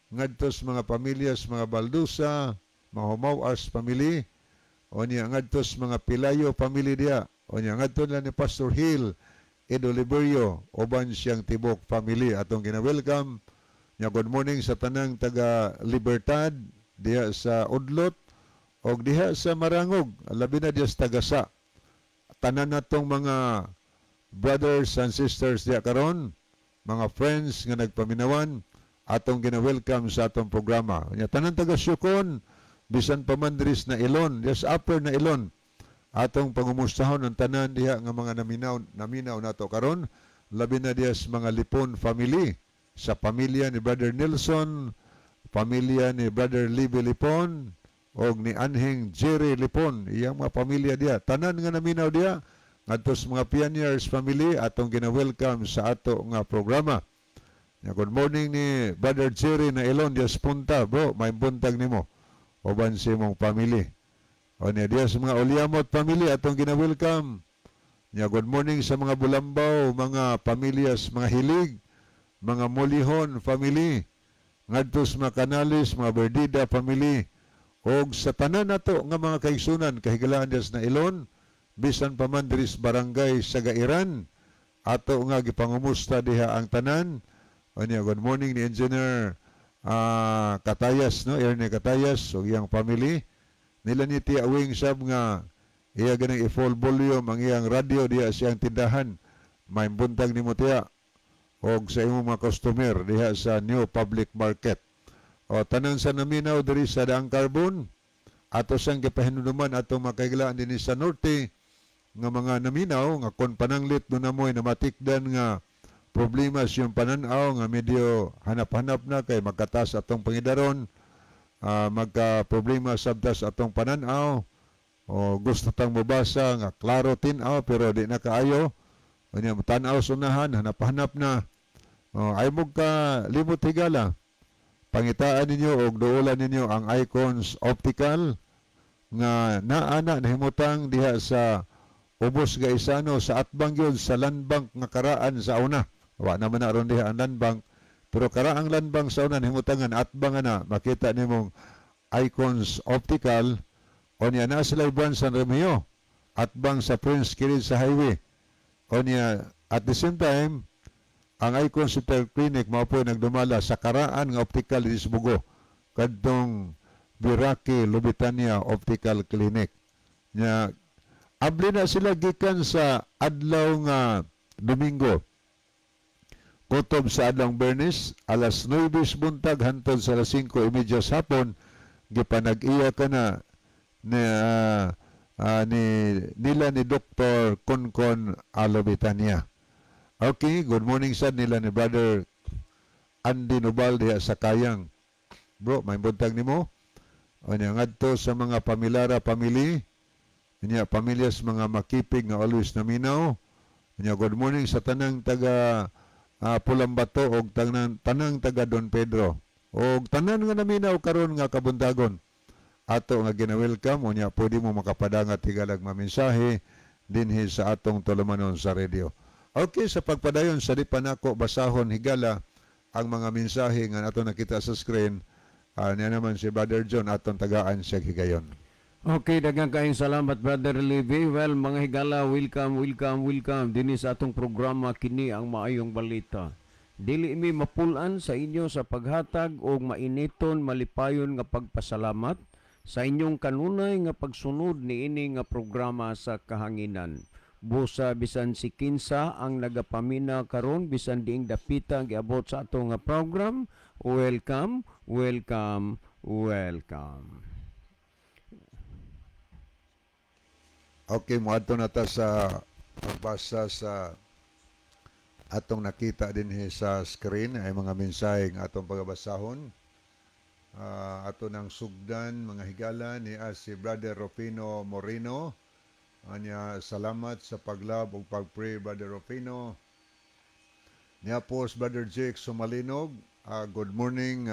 B: ngadto sa mga pamilyas mga Baldusa, mga Humawas family, o niya ngadto sa mga Pilayo family diha, o niya ngadto nila ni Pastor Hill Ed Oliverio uban siyang tibok family, atong gina-welcome. Nya, good morning sa tanang taga Libertad diha sa Udlot og diha sa Marangog, labi na diha sa Tagasa. Tanan natong mga brothers and sisters diha karon, mga friends nga nagpaminawan, atong gina-welcome sa atong programa. Nya, tanan taga Siocon, bisan pa man diri sa Nailon, diha sa Upper Nailon, atong pangumustahon ang tanan diha nga mga naminaw nato karon, labi na diha sa mga Lipon family, sa pamilya ni Brother Nelson, pamilya ni Brother Libby Lipon, og ni Anhing Jerry Lipon, iyang mga pamilya diha. Tanan nga naminaw diha, ngadto sa mga Pioneers family, atong gina-welcome sa ato nga programa. Ya, good morning ni Brother Jerry na Elon diha sa Punta, bro, maayong buntag nimo uban sa imong family. O niya diha sa mga Oliamot family, atong gina-welcome. Nya, good morning sa mga Bulambaw, mga pamilyas, mga Hilig, mga Molihon family, ngadto sa mga Canales, mga Berdida family, og sa tanan nato nga mga kaigsunan kahigalaan diha sa Nailon, bisan pa man diri sa Barangay Sagairan, ato nga gipangumusta diha ang tanan. Unya, good morning ni Engineer Katayas, no, Ernie Katayas ug iyang family. Nila ni Tia Wing sab nga iya ganang i-full volume ang iyang radyo diha sa iyang tindahan. Maayong buntag nimo, Tia, og sa imong mga customer diha sa New Public Market. O tanan sa naminaw diri sa Daang Carbon, ato sang gipahinumduman atong makaiglaan dinhi sa norte nga mga naminaw nga kon pananglit do namoy namatikdan nga problema sa iyong pananaw nga medyo hanap-hanap na kay magkatas atong pangidaron, magka problema sabtas atong pananaw o gusto tang mobasa nga klaro tin-aw pero di na kaayo, unya tan-aw sunahan, hanap-hanap na. O, ay mo ka limot, higala, pangitaan ninyo og duolan ninyo ang Icons Optical nga naa na nahimutang diha sa Ubos Gaisano, sa atbang yun sa Landbank nga karaan sa una. Wa naman na ron diha ang Landbank, pero karaang Landbank sa una nahimutangan atbang na makita nimong Icons Optical. Unya na sila branch sa Remeo, atbang sa Prince Kirin sa highway. Unya at the same time ang Icons Optical Clinic mao po nagdumala sa karaan nga optical di Bugo, kadtong Biraki Lubitania Optical Clinic. Nya abli na sila gikan sa adlaw nga Domingo kutob sa adlawng Bernes, alas 9 buntag hantod sa alas 5:30 sa hapon. Gipanag-iya ka na ni, ni nila ni Dr. Konkon Alobitania. Okay, good morning sad nila ni Brother Andy Nobal diha sa Kayang. Bro, may buntag nimo. Unya ngadto sa mga pamilara family, unya pamilya sa mga makipig nga always naminaw. Unya good morning sa tanang taga Pulambato og tanang, tanang taga Don Pedro. Og tanan nga naminaw karon nga kabuntagon. Ato nga gina-welcome, unya pwede mo makapadangat, higalag, mamensahe dinhi sa atong tulumanon sa radio. Okay, sa pagpadayon sa di pa nako basahon, higala, ang mga mensahe nga ato nakita sa screen, niya naman si Brother John atong tagaan siya higayon.
E: Okay, daghang kaayong salamat, Brother Levi. Well, mga higala, welcome, welcome, welcome dinhi sa atong programa, kini ang Maayong Balita. Dili mi mapulan sa inyo sa paghatag og mainiton malipayon nga pagpasalamat sa inyong kanunay nga pagsunod niini nga programa sa kahanginan. Busa bisan si kinsa ang nagapamina karon, bisan diing dapita ang giabot sa ato nga program, welcome, welcome, welcome.
B: Okay, moadto na ta sa pagbasa sa atong nakita dinhi sa screen ay mga mensahe nga atong pagabasahon. Ato nang sugdan, mga higala, ni si Brother Rufino Moreno. Anya salamat sa paglove ug pagpray, Brother Rufino. Niya po si Brother Jake Sumalinog. Good morning,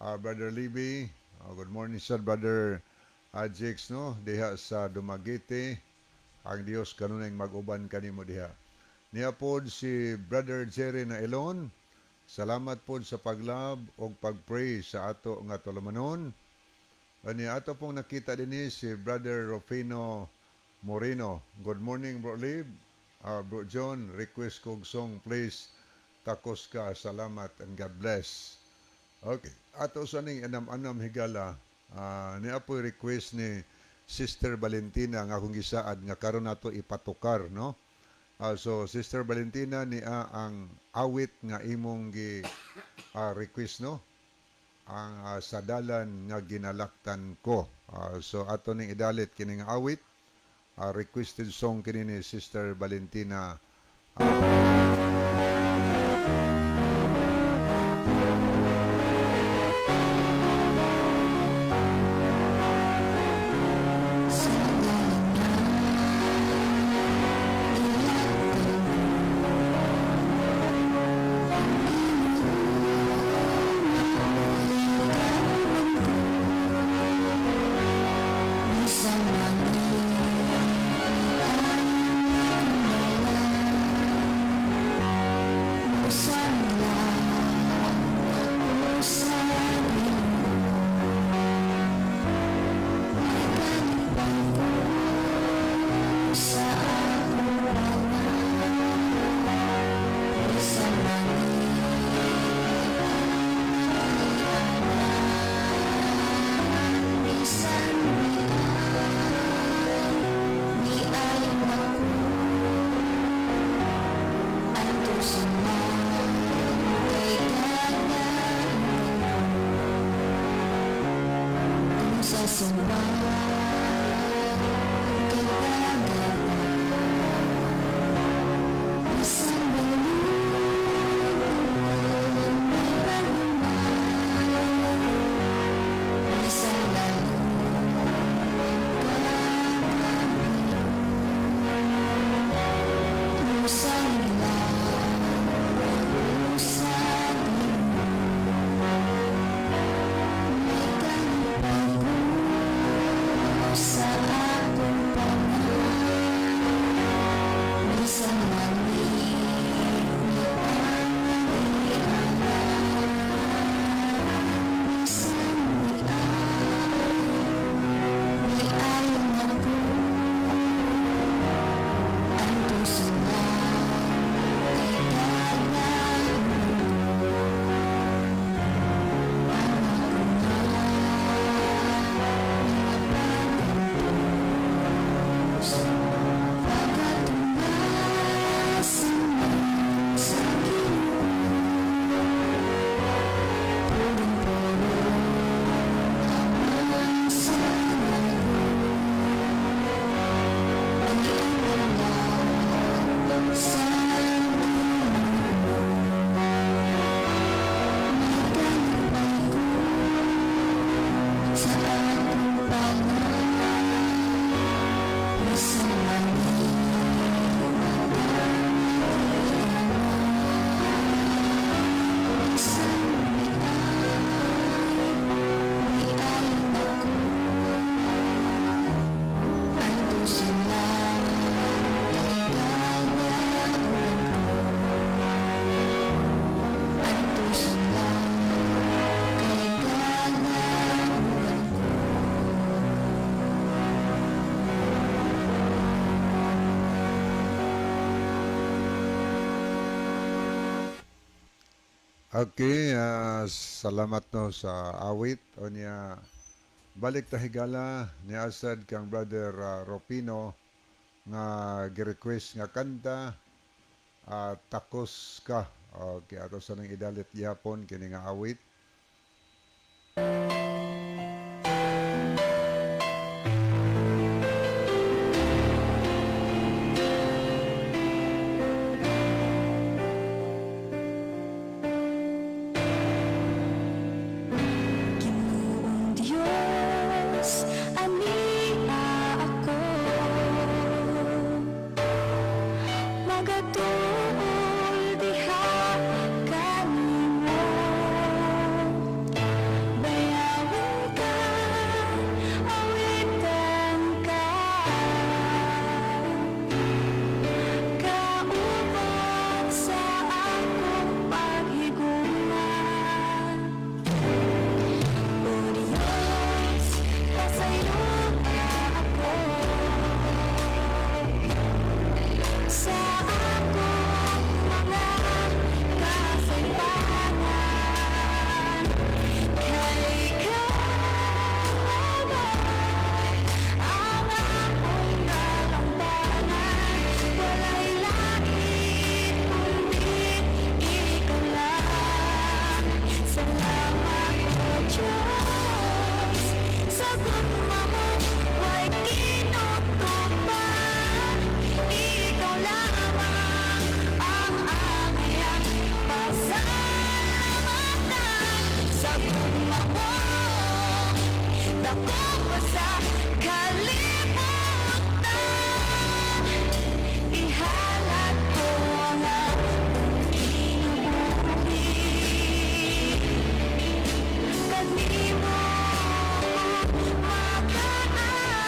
B: Brother Libby. Good morning sa Brother Jakes, no, diha sa Dumaguete. Ang Dios kanunay mag-uban kanimo diha. Niya pod si Brother Jerry na Elon. Salamat pod sa paglove ug pagpray sa ato nga tulumanon. Ani ato pong nakita dinhi si Brother Rufino Moreno. Good morning, Bro Lib. Bro John, request kog song please. Takos ka, salamat and God bless. Okay. Ato sa ning anam-anam, higala, ni apoy request ni Sister Valentina nga akong gisaad nga karon nato ipatukar, no? So Sister Valentina, niya ang awit nga imong gi request, no? Ang "Sa Dalan nga Ginalaktan Ko". So ato ning idalit kining awit, requested song kini ni Sister Valentina.
A: Bisan di ay naku.
B: Okay, salamat no sa awit. O niya, balik ta, higala, ni asad kang Brother Ropino nga gi-request nga kanta, "Takos Ka." Okay, ato sa nang idalit yapon kini nga awit.
A: Ginoong Diyos, ania ako magatuol diha kanimo. Bayawin ka, awitan ka, kauban sa akong paghigugma. O Diyos, pasayloa ako sa akong mga kasaypanan, kay ikaw ang akong nalambanan. Walay lain kundi ikaw lang. Salamat, O Diyos, sa gugma mo way tinutupan. Ikaw lamang ang aming pasalamatan sa gugma mo dako pa sa kalibutan. Ihalad ko ang akong kinabuhi, kag nimo makaawit,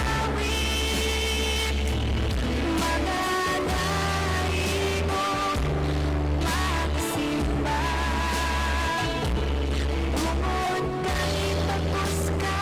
A: magadaig ug magsimba. Tungod kay takos ka.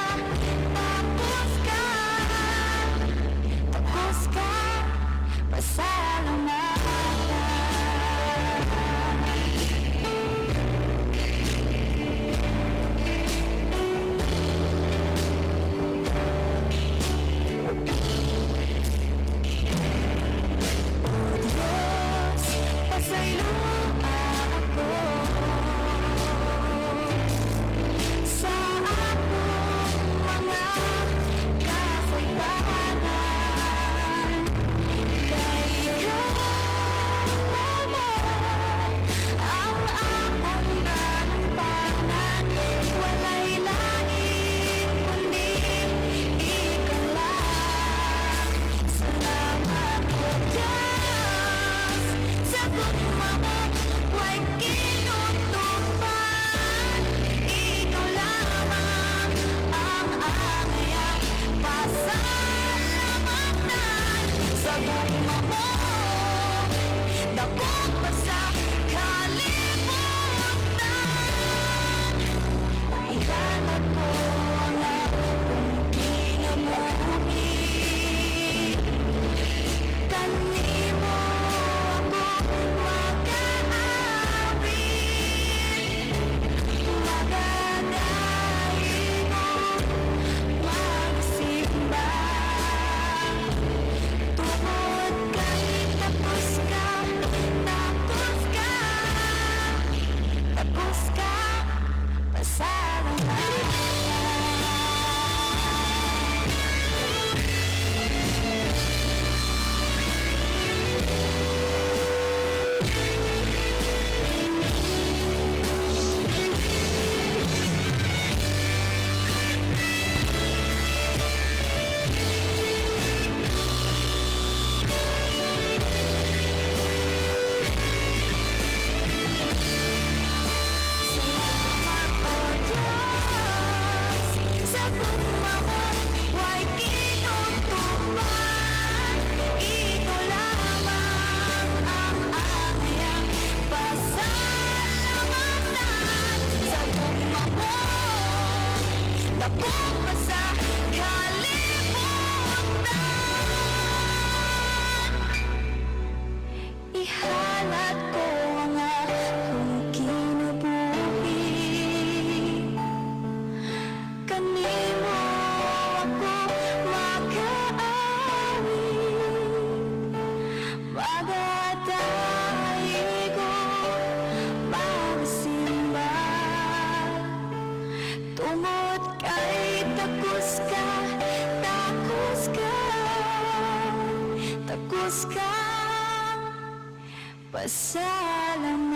A: Pasalamatan.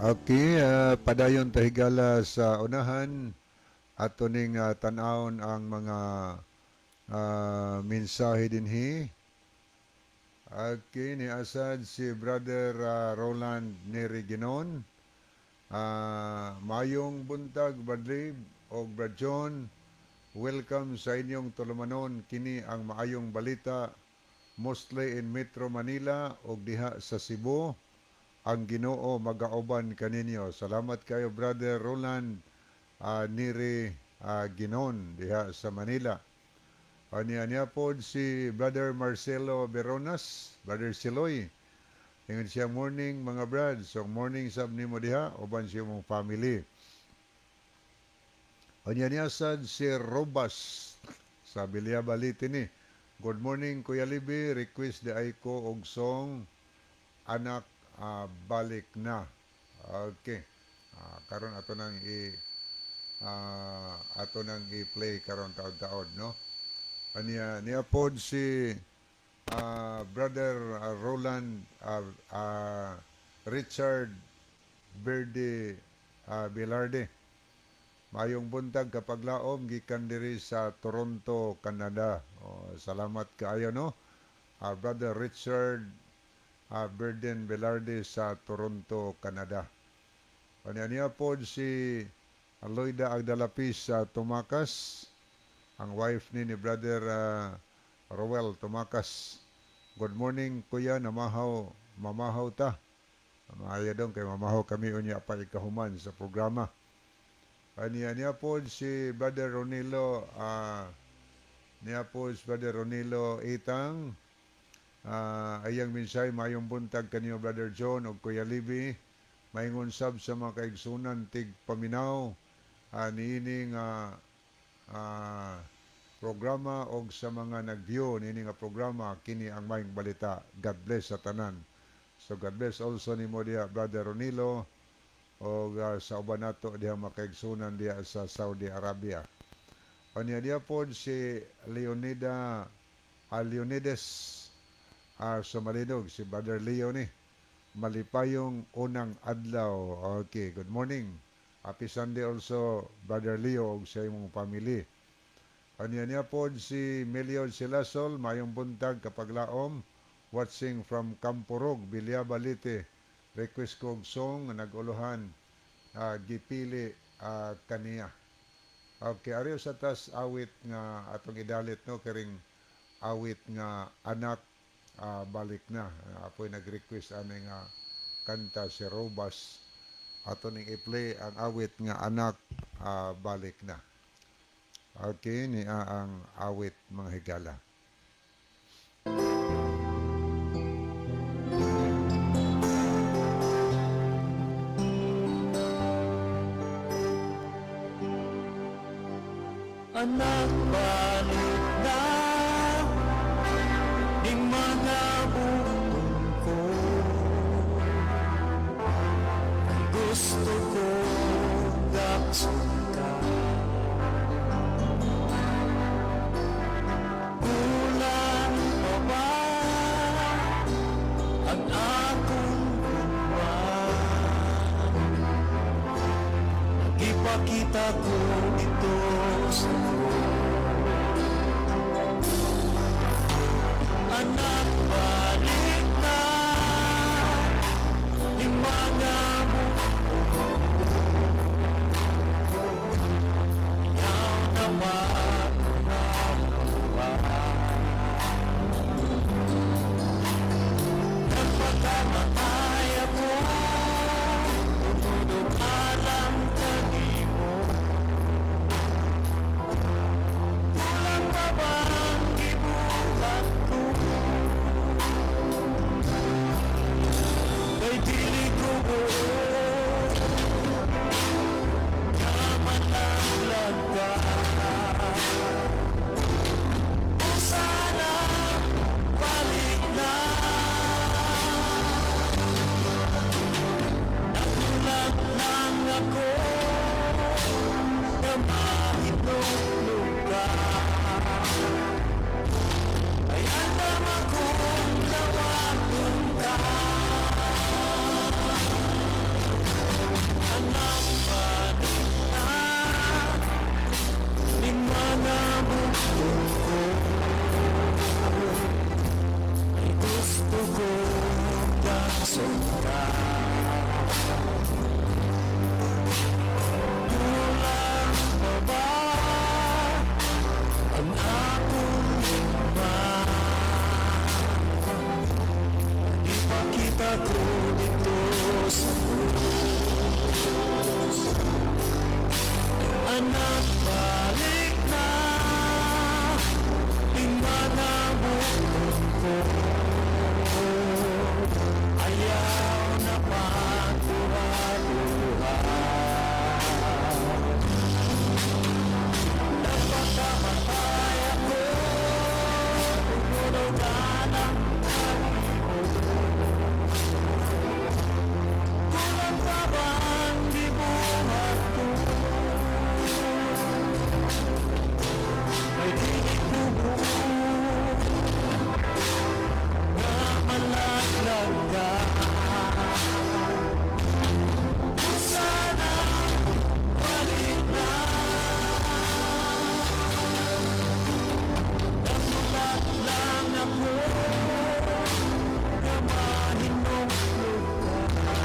B: Okay, padayon ta higala sa unahan ato ning tan-awon ang mga mensahe dinhi. Okay, ni asad si Brother Roland Neri Ginon. Mayong buntag, Brad Lib o Brad John. Welcome sa inyong tulumanon kini ang maayong balita mostly in Metro Manila og diha sa Cebu. Ang Ginoo magauban kaninyo. Salamat kayo, Brother Roland Neri Ginon diha sa Manila. Aniya niya pod si Brother Marcelo Veronas, Brother Siloy. Ingon siya, morning mga brad. So morning sab nimo diha uban siya mong family. Anya niya sad si Robas sa Bilya ni. Good morning, Kuya Libi, request di ay ko og song Anak Balik Na. Okay. Karon ato nang i-play karon taod-taod, no. Anya niya pod si Brother Roland Richard Verde Velarde. Mayong buntag kapaglaom gikan diri sa Toronto, Canada. Oh, salamat kaayo, no. Brother Richard Berden Velarde sa Toronto, Canada. Anya niya pod si Aloyda Agdalapis sa Tumakas, ang wife ni Brother Roel Tumakas. Good morning, kuya, namahaw, mamahaw ta. Maayo dong kay mamahaw kami unya pa ikahuman sa programa. Aniya niya po si Brother Ronilo niya po si Brother Ronilo Itang. Ayang minsay mayong buntag kaniyo, Brother John ug Kuya Libby. Maingon sab sa mga kaigsunan tig paminaw niini nga programa og sa mga nag-view niini nga programa kini ang maayong balita. God bless sa tanan. So God bless also nimo diha, Brother Ronilo, og sa uban nato diha makaigsunan diha sa Saudi Arabia. Anya diha pod si Leonida Leonides Sumalinog, si Brother Leo ni. Malipayong unang adlaw. Okay, good morning. Happy Sunday also, Brother Leo, ug sa imong family. Anya niya pod si Meliod Silasol, mayong buntag kapaglaom, watching from Kampurog, Villaba, Leyte. Request ko og song nga nag-uluhan gipili kaniya. Okay, ariyo sa tas awit nga atong idalit, no, kiring awit nga Anak Balik Na. Apoy nag-request ani nga kanta si Robas. Ato ning i-play ang awit nga Anak Balik Na. Okay, ni ang awit, mga higala.
D: Anak, balik na Ning mga bukong ko. Kay gusto ko gaksun ka. Kulang pa ba ang akong gugma? Ipakita ko dito sa Anak, balik na Di mga Ikaw na pag Nagpakamatay ako tungod alang kanimo. Nagpakita ko dito sa krus. Anak, balik na. Tingnan mo ko. Ayaw na pagduha-duha. Nagpakamatay ako tungod ka. Kulang pa ba ang gibuhat ko? May dili ko buot nga malaglag ka. Kung sana balik na. Nasulat lang ako nga mahinumdum ka.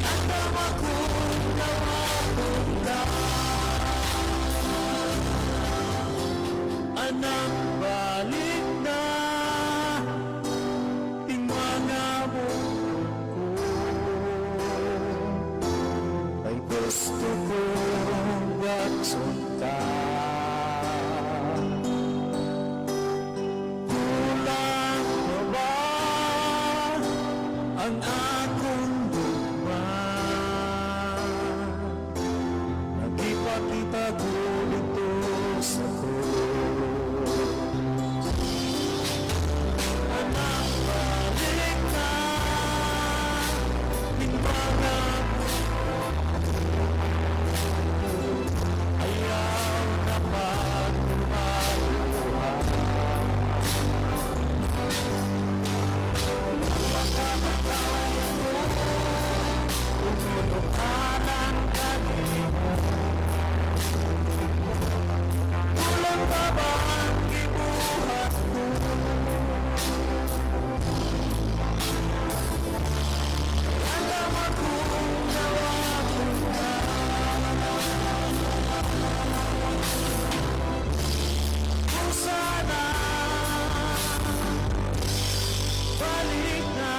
D: Andam akong dawaton ka. Anak, balik na. Tingnan mo ko. Ay gusto kong watson ka. Kulang pa ba ang akong gugma? Nagipakita ko dito sa krus. Anak, balik na. Tingnan mo. Ayaw na pagduha-duha. Nagpakamatay ako tungod kanimo. Kulang pa ba ang gibuhat ko? Andam akong dawaton ka. Kung sana balik na.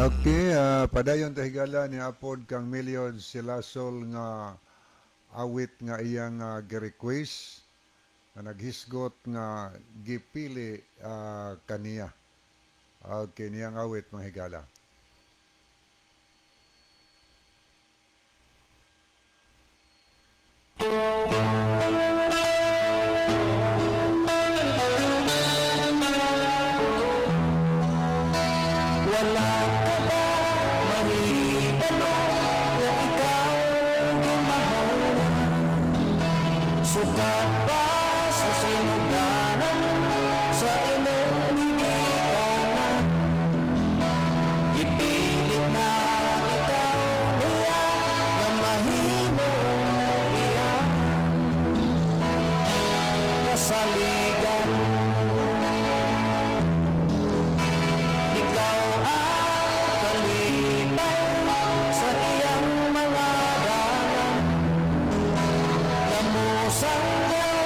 B: Okay, padayon ta, higala, ni apod kang Million Silasol nga awit nga iyang gi-request nga naghisgot nga gipili kaniya. Okay, niyang awit, mga higala.
D: Wala ka ba mahibalo nga ikaw gimahal na? Sukat pa sa sinugdanan sa imong gigikanan. Gipilit na ikaw niya nga mahimo iya kasaligan. Ikaw ang kalipay sa iyang mga dalan. Lamusan niya.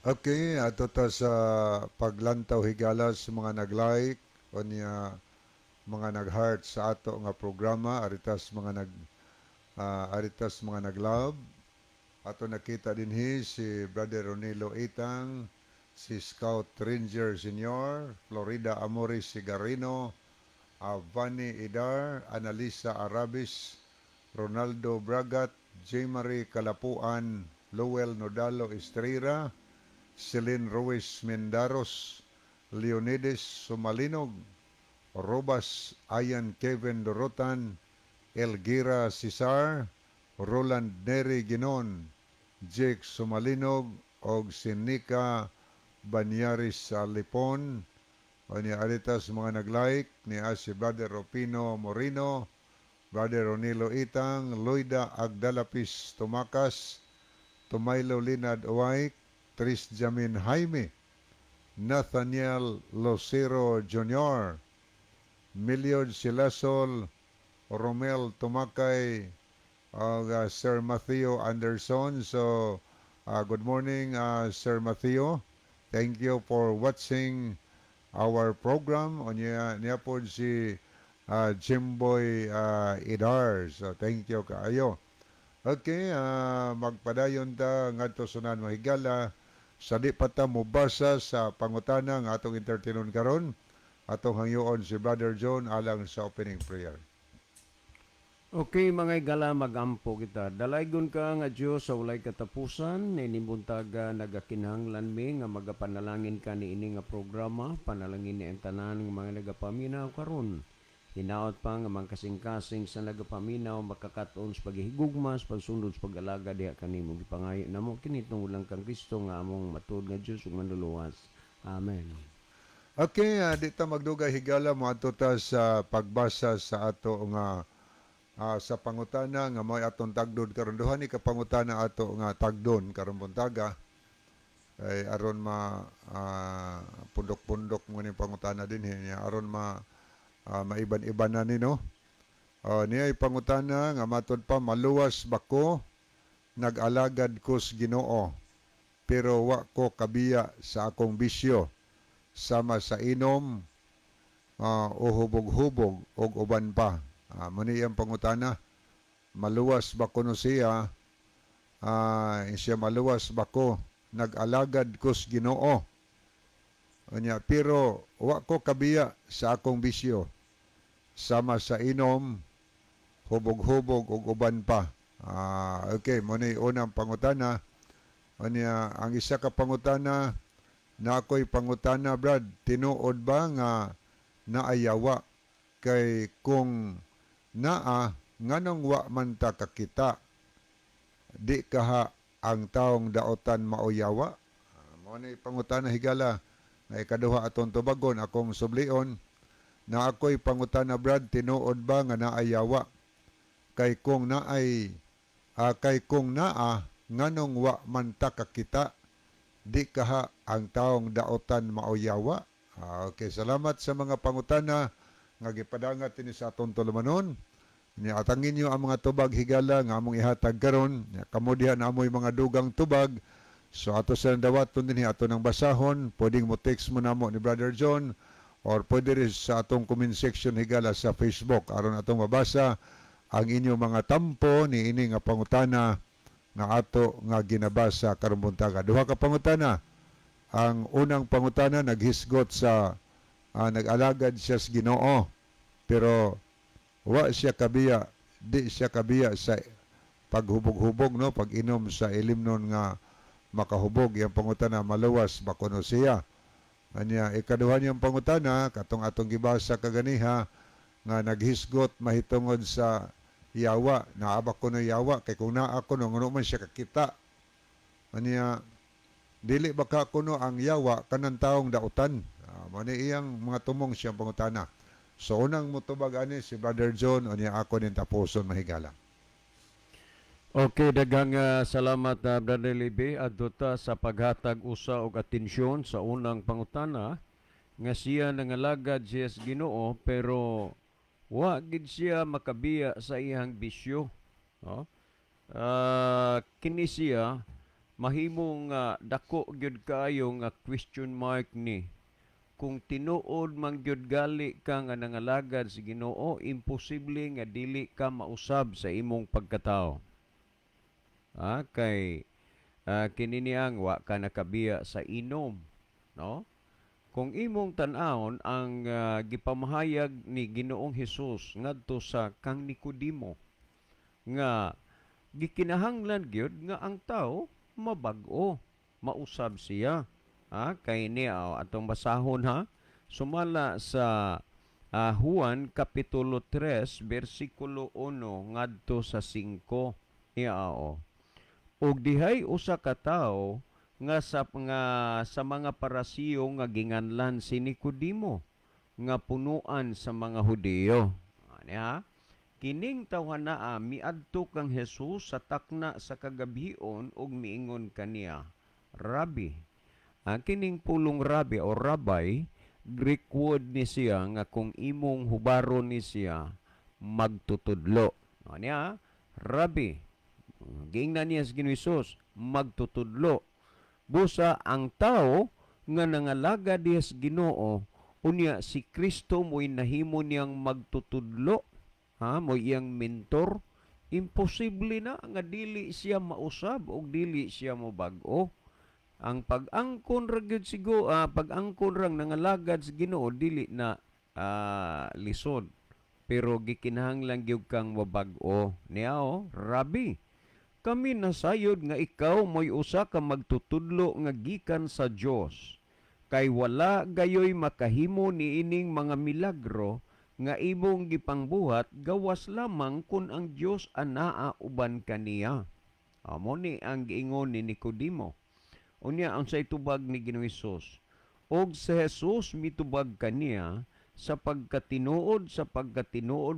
B: Okay, ato ta sa paglantaw, higala, sa mga nag-like o niya mga nag-heart sa ato nga programa, aritas mga nag-love. Ato nakita dinhi si Brother Ronilo Itang, si Scout Ranger Senior, Florida Amores Sigarino, Avani Idar, Analisa Arabis, Ronaldo Bragat, J. Marie Kalapuan, Lowell Nodalo Estrera, Celine Ruiz Mendaros, Leonides Sumalinog, Robas Ayan Kevin Dorotan, Elgira Cesar, Roland Neri Ginon, Jake Sumalinog, og si Nika Banyaris sa Lipon. O ni aritas mga nag-like ni si Brother Ropino Morino, Brother Ronilo Itang, Loida Agdalapis Tumakas, Tumaylo Linad Uway, Tris Jamin Jaime, Nathaniel Lucero Jr., Miliod Silasol, Romel Tumakay, Sir Matthew Anderson. So, good morning, Sir Matthew. Thank you for watching our program. O niya, niya po si Jimboy Idar. So, thank you kaayo. Okay, magpadayon ta ngadto sunan, mga higala, sa di pa ta mobasa sa pangutana nga atong entertainon karon. Atong hangyoon si Brother John alang sa opening prayer.
E: Okay, mga higala, magampo kita. Dalaygon ka nga Dios sa walay katapusan, niining buntaga nagakinahanglan mi nga magapanalangin ka niini nga programa, panalangin ni ang tanan nga mga nagapaminaw karon. Hinaot pa nga mga kasing-kasing sa nagapaminaw makakaton sa paghihigugma, sa pagsunod sa pag-alaga diha kanimo. Gipangayo namo kini tungod lang kang Kristo nga among matuod nga Dios ug Manluluwas. Amen.
B: Okay, di ta magdugay, higala, moadto ta sa pagbasa sa ato nga sa pangutana nga mo'y atong tagdon karon. Duha ni ka pangutana ato nga tagdon karon buntaga ay aron ma pundok-pundok mo ni pangutana dinhi niya aron ma maiban-iban na ni, no. Niya ay pangutana nga matud pa, "Maluwas ba ko nag-alagad ko sa Ginoo pero wa ko kabiya sa akong bisyo sama sa inom o hubog-hubog og uban pa?" Mo ni iyang pangutana. Maluwas ba kuno siya? Siya, maluwas ba ko nag-alagad ko sa Ginoo? Unya, pero wa ko kabiya sa akong bisyo sama sa inom, hubog-hubog ug uban pa. Okay, mo ni unang pangutana. Unya, ang isa ka pangutana na, "Ako'y pangutana, Brad, tinuod ba nga naay yawa? Kay kung naa, nganong wa man ta kakita? Di kaha ang taong daotan maoy yawa?" Mo ni pangutana, higala, na ikaduha atong tubagon. Akong sublion na, "Ako'y pangutana, Brad, tinuod ba nga naay yawa? Kay kung naa, nganong wa man ta kakita? Di kaha ang taong daotan maoy yawa?" Okay, salamat sa mga pangutana nga gipadangat ini sa atong tulumanon. Nya atangin niyo ang mga tubag, higala, nga among ihatag karon. Nya kamo diha na amoy mga dugang tubag. So ato sa dawaton dinhi, ato nang basahon, pwedeng mo text mo namo ni Brother John or pwede rin sa atong comment section, higala, sa Facebook aron atong mabasa ang inyong mga tampo ni ini nga pangutana nga ato nga ginabasa karong buntaga. Duha ka pangutana. Ang unang pangutana naghisgot sa nag-alagad siya sa Ginoo pero wa siya kabiya, di siya kabiya sa paghubog-hubog, no, pag-inom sa ilimnon nga makahubog. Iyang pangutana, maluwas ba kuno siya? Anya ikaduha niyang pangutana, katong atong gibasa kaganiha nga naghisgot mahitungod sa yawa, naa ba kuno yawa, kay kung naa kuno, ngano man siya kakita? Anya dili ba ka kuno ang yawa kanang taong dautan? Mo ni iyang mga tumong siyang pangutana. So unang motubag ani si Brother John, unya ako nin tapuson, mahigala.
E: Okay, daghang salamat, Brother Libe. Adto ta sa paghatag usa og atensyon sa unang pangutana nga siya nangalagad siya sa Ginoo pero wa gid siya makabiya sa iyang bisyo. No? Kini siya Mahimong dako gyud kaayo nga question mark ni. Kung tinuod man gyud gali ka nga nangalagad sa Ginoo, imposible nga dili ka mausab sa imong pagkatao. Kay kini niyang wa ka nakabiya sa inom, no? Kung imong tan-awon ang gipamahayag ni Ginoong Hesus ngadto sa kang Nicodemo nga gikinahanglan gyud nga ang tao mabag-o, mausab siya. Kay niya, oh, atong basahon ha, sumala sa Juan kapitulo 3 bersikulo 1 ngadto sa 5 niya, oh. Og dihay usa ka tawo nga sa mga Parasiyo nga ginganlan si Nicodemo nga punuan sa mga Hudiyo. Ani ha? Kining tawhanaa miadto kang Jesus sa takna sa kagabhion ug miingon kaniya, "Rabbi." Ang kining pulong "rabbi" o "rabbi", Greek word ni siya nga kung imong hubaron ni siya, magtutudlo. Ani ha? "Rabbi." Giingnan niya sa Ginoo Hesus, "Magtutudlo." Busa ang tao nga nangalagad diha sa Ginoo, unya si Kristo mo'y nahimo niyang magtutudlo, ha, mo'y iyang mentor, imposible na nga dili siya mausab og dili siya mobag-o. Ang pag-angkon ra gyud sigo, pag-angkon rang nangalagad sa Ginoo dili na lisod. Pero gikinahanglan gyud kang mabag-o. Niya oh, "Rabbi, kami nasayod nga ikaw mo'y usa ka magtutudlo nga gikan sa Dios. Kay wala gayoy makahimo niining mga milagro nga imong gipangbuhat gawas lamang kun ang Dios anaa uban kaniya." Amo ni ang giingon ni Nicodemo. Unya unsay tubag ni Ginoong Hesus? Og si Jesus mitubag kaniya, Sa pagkatinuod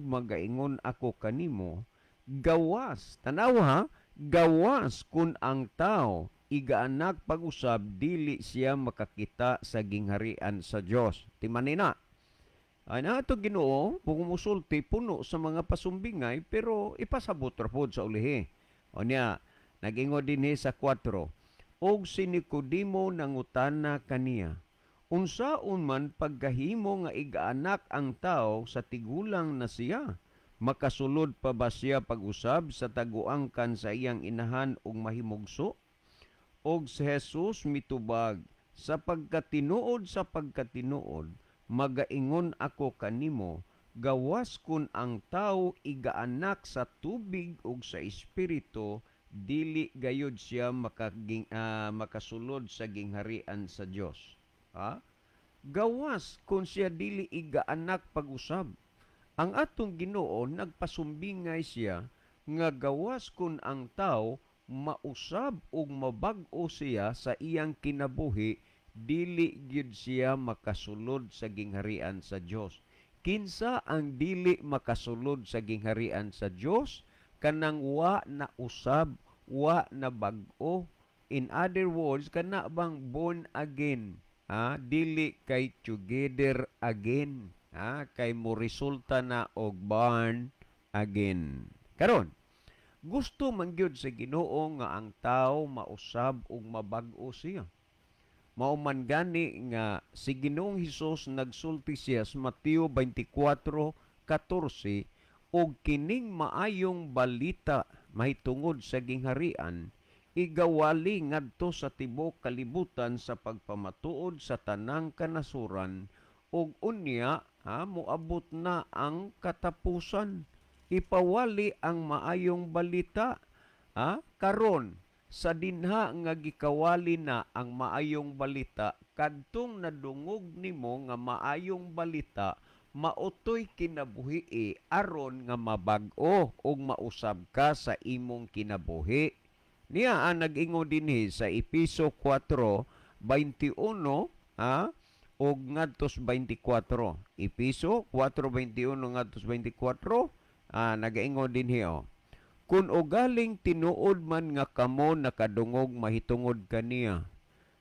E: magaingon ako kanimo, gawas," tanawa ha, "gawas kun ang tao igaanak pag-usab, dili siya makakita sa gingharian sa Dios." Timanina. Ay na ato Ginoo, kung musulti puno sa mga pasumbingay, pero ipasabot ra pod sa ulihi. O niya, nag-ingon dinhi sa 4. Og si Nicodemo nangutana kaniya, "Unsaon man pagkahimo nga igaanak ang tao sa tigulang na siya? Makasulod pa ba siya pag-usab sa taguangkan sa iyang inahan ug mahimugso?" Og si Jesus mitubag, Sa pagkatinuod, magaingon ako kanimo, gawas kun ang tao igaanak sa tubig ug sa espiritu, dili gayud siya makasulod sa gingharian sa Dios. Ha? Gawas kung siya dili igaanak pag-usab. Ang atong Ginoo nagpasumbingay siya nga gawas kun ang tao mausab ug mabag-o siya sa iyang kinabuhi, dili gyud siya makasulod sa gingharian sa Dios. Kinsa ang dili makasulod sa gingharian sa Dios? Kanang wa na usab, wa na bag-o. In other words, kana bang born again? Ha? Dili kay together again. Ha? Kay mo resulta na og born again. Karon, gusto man gyud sa Ginoo nga ang tao mausab ug mabag-o siya. Mao man gani nga si Ginoong Hesus nagsulti siya sa Mateo 24:14, "Og kining maayong balita mahitungod sa gingharian igawali ngadto sa tibuok kalibutan sa pagpamatuod sa tanang kanasuran, ug unya, ha, moabot na ang katapusan." Ipawali ang maayong balita, ha? Karon sa dinha nga gikawali na ang maayong balita, kadtong nadungog nimo nga maayong balita, mautoy kinabuhi aron nga mabag-o ug mausab ka sa imong kinabuhi. Niya ang nag-ingon dinhi sa Epeso 4:21, ha, ug ngadtos 24. Epeso 4:21 ngadtos 24, nagaingon dinhi oh. "Kun ugaling tinuod man nga kamo nakadungog mahitungod kaniya."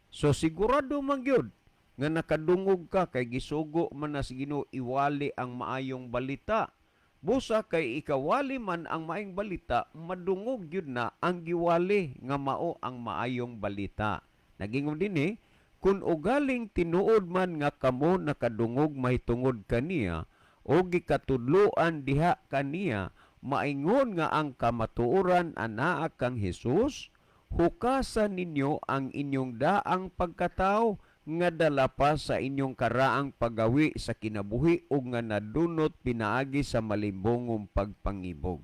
E: So sigurado man gyud nga nakadungog ka kay gisugo man na sa Ginoo iwali ang maayong balita. Busa kay ikawali man ang maayong balita, madungog gyud na ang giwali nga mao ang maayong balita. Nagingon dinhi, kun ugaling tinuod man nga kamo nakadungog mahitungod kaniya o gikatudloan diha kaniya, maingon nga ang kamatuoran anaa kang Hesus, hukasan ninyo ang inyong daang pagkatao nga dala pa sa inyong karaang paggawi sa kinabuhi ug nga nadunot pinaagi sa malimbongong pagpangibog.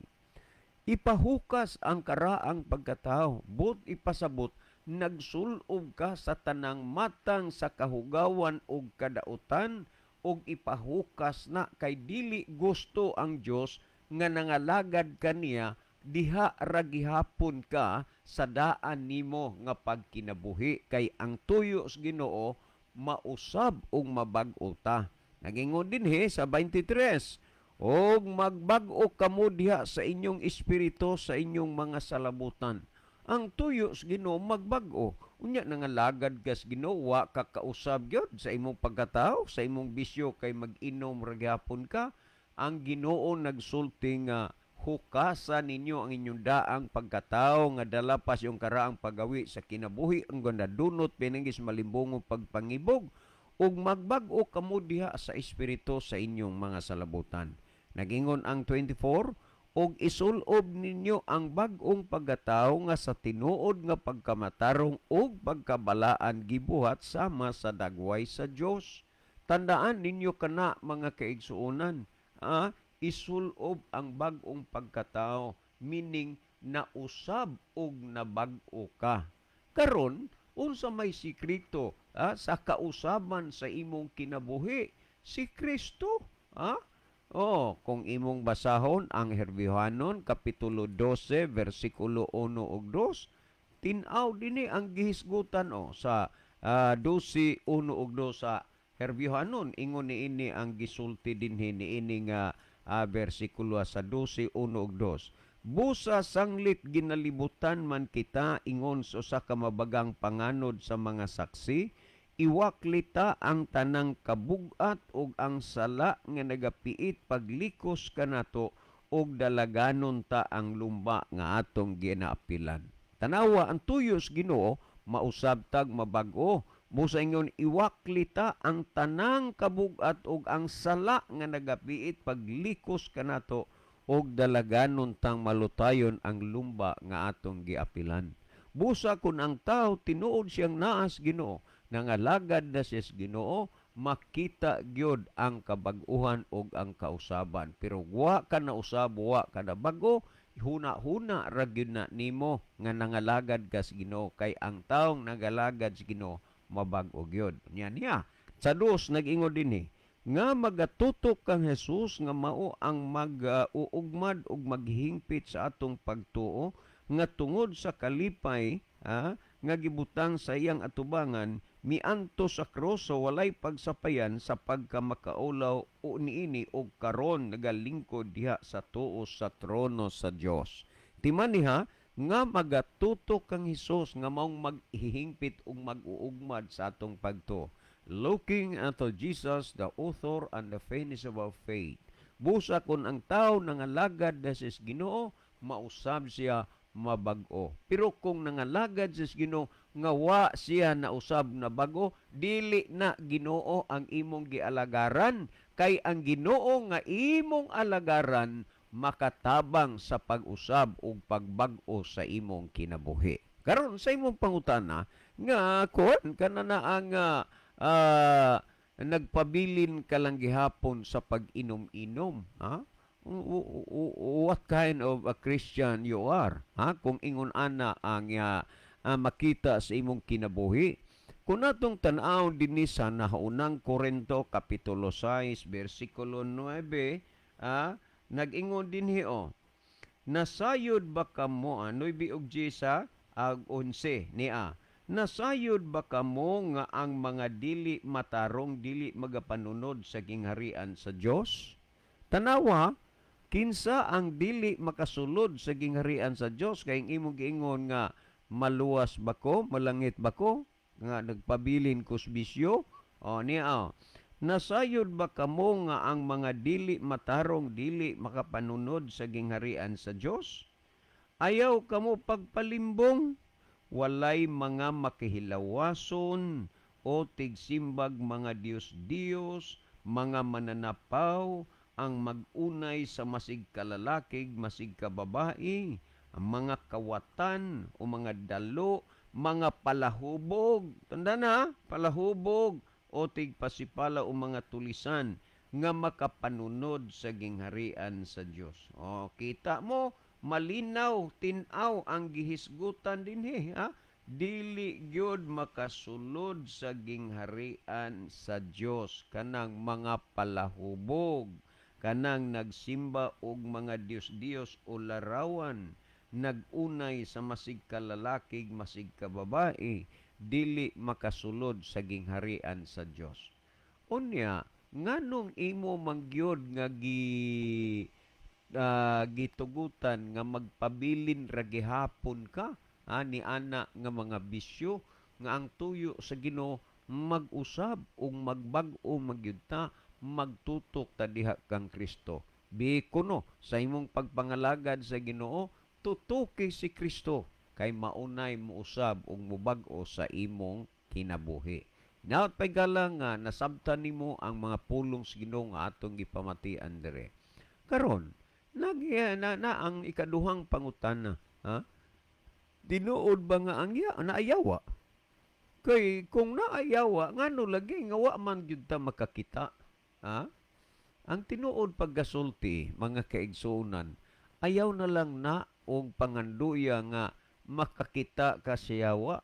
E: Ipahukas ang karaang pagkatao, but ipasabot nagsulob ka sa tanang matang sa kahugawan ug kadautan, ug ipahukas na kay dili gusto ang Dios nga nangalagad kaniya diha ra gihapon ka sa daan nimo nga pagkinabuhi, kay ang tuyo sa Ginoo mausab ug mabag-o ta. Nagingon dinhi sa 23, og magbag-o kamo diha sa inyong espiritu sa inyong mga salabutan. Ang tuyo sa Ginoo magbag-o. Unya nangalagad ka sa Ginoo, wa ka kausab gyud sa imong pagkatao, sa imong bisyo kay mag-inom ra gihapon ka. Ang Ginoo nagsulti nga hukasan ninyo ang inyong daang pagkatao nga dala pa sa iyong karaang paggawi sa kinabuhi ang nadunot pinangis malimbongong pagpangibog, ug magbag-o kamo diha sa espiritu sa inyong mga salabutan. Nagingon ang 24, ug isulob ninyo ang bag-ong pagkatao nga sa tinuod nga pagkamatarong ug pagkabalaan gibuhat sama sa dagway sa Dios. Tandaan ninyo kana, mga kaigsuonan, isulob ang bag-ong pagkatao, meaning nausab ug nabag-o ka. Karon, unsa may sikreto sa kausaban sa imong kinabuhi? Si Kristo. Oh, kung imong basahon ang Herbiohanon kapitulo 12 versikulo 1 ug 2, tin-aw dinhi ang gihisgutan o sa 12:1 ug 2 sa Herbiohanon. Ingon niini ang gisulti dinhi niini nga bersikulo sa 12:1 ug 2. Busa sanglit ginalibutan man kita ingon sa usa ka mabagang panganod sa mga saksi, iwaklita ang tanang kabugat ug ang sala nga nagapiit paglikos kanato, ug dalaganon ta ang lumba nga atong ginaapilan. Tanawa ang tuyo sa Ginoo, mausab tag mabag-o. Busa ingon iwaklita ang tanang kabugat ug ang sala nga nagapiit paglikos kanato, ug dalaganon tang malutayon ang lumba nga atong giapilan. Busa kun ang tao tinuod siyang naas Ginoo, nangalagad na siya sa Ginoo, makita gyud ang kabag-uhan ug ang kausaban. Pero wa ka na usab, wa ka na bag-o, huna-huna ra gyud na nimo nga nangalagad ka sa Ginoo, kay ang taong nagalagad sa Ginoo mabag-o gyud. Nya niya. Sa dos nag-ingon dinhi nga magatutok kang Jesus nga mao ang mag-uugmad ug maghingpit sa atong pagtuo, nga tungod sa kalipay nga gibutang sa iyang atubangan mianto sa krus sa walay pagsapayan sa pagkamakaulaw o niini, og karon nagalingkod diha sa tuo sa trono sa Dios. Timaniha nga magatutok kang Hesus nga maong maghihingpit ug mag-uugmad sa atong pagtuo. Looking unto Jesus, the author and the finisher of our faith. Busa kung ang tao nangalagad na sa Ginoo, mausab siya, mabag-o. Pero kung nangalagad sa Ginoo nga wa siya nausab na bag-o, dili na Ginoo ang imong gialagaran, kay ang Ginoo nga imong alagaran makatabang sa pag-usab ug pagbag-o sa imong kinabuhi. Karon sa imong pangutana nga kuan kana na ang nagpabilin ka lang gihapon sa pag-inom-inom, ha? What kind of a Christian you are? Ha? Kung ingon ana ang makita sa imong kinabuhi. Kung atong tan-aw dinhi sa nahaunang Korinto kapitulo 6 bersikulo 9, nag-ingon dinhi o, nasayod ba kamo, 9 ug 10 sa ag 11 niya. Nasayod ba kamo nga ang mga dili matarong dili magapanunod sa gingharian sa Dios? Tanawa, kinsa ang dili makasulod sa gingharian sa Dios? Kay ang imong giingon nga maluwas ba ko, malangit ba ko nga nagpabilin ko sa bisyo? O niya o. Nasayod ba kamo nga ang mga dili matarong dili makapanunod sa gingharian sa Dios? Ayaw kamo pagpalimbong, walay mga makihilawason o tigsimbag mga Diyos-Diyos, mga mananapaw, ang mag-unay sa masig kalalakig, masig kababae, ang mga kawatan o mga dalo, mga palahubog. Tanda na, palahubog o tigpasipala o mga tulisan nga makapanunod sa gingharian sa Dios. O, kita mo, malinaw, tinaw ang gihisgutan dinhi, ha? Dili gyud makasulod sa gingharian sa Dios kanang mga palahubog, kanang nagsimba og mga Dios-Dios o larawan, nagunay sa masig kalalakig, masig kababae, dili makasulod sa gingharian sa Dios. Unya, nganong imo mangyod nga gitugutan nga magpabilin ra gihapon ka ni ana nga mga bisyo, nga ang tuyo sa Ginoo mag-usab ug magbag-o magyud ta, magtutok ta diha kang Kristo. Bi kuno sa imong pagpangalagad sa Ginoo, tutuki si Kristo kay maunay mousab ug mobag-o sa imong kinabuhi. Naot pagala nga nasabtan nimo ang mga pulong sa Ginoo nga atong gipamatian dire. Karon, na, na ang ikaduhang pangutana, ha? Tinuod ba nga ang naayawa? Kay kung naayawa, ngano lagi nga wa man gyud ta makakita? Ha? Ang tinuod paggasulti, mga kaigsuonan, ayaw na lang na og panganduya nga makakita ka sa yawa.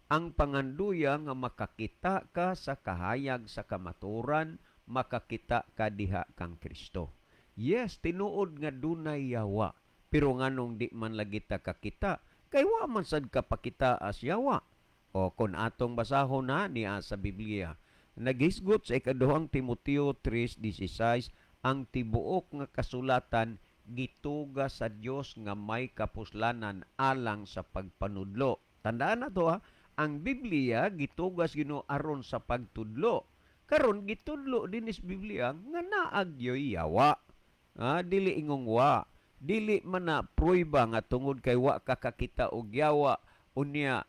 E: Ang panganduya nga makakita ka sa kahayag sa kamaturan, makakita ka diha kang Kristo. Yes, tinuod nga dunay yawa, pero nganong di man lagi ta kakita, kay wa man sad ka pakita as yawa. O kung atong basahon na niya sa Biblia, naghisgot sa ikaduhang Timoteo 3:16, ang tibuok nga kasulatan gituga sa Dios nga may kapuslanan alang sa pagpanudlo. Tandaan na to ha, ang Biblia gitugas Ginoo aron sa pagtudlo. Karon gitudlo dinis Biblia nga naagyoy yawa. Ah, dili ingong wa. Dili man na pruiba nga tungod kay wa ka kakita og yawa, unya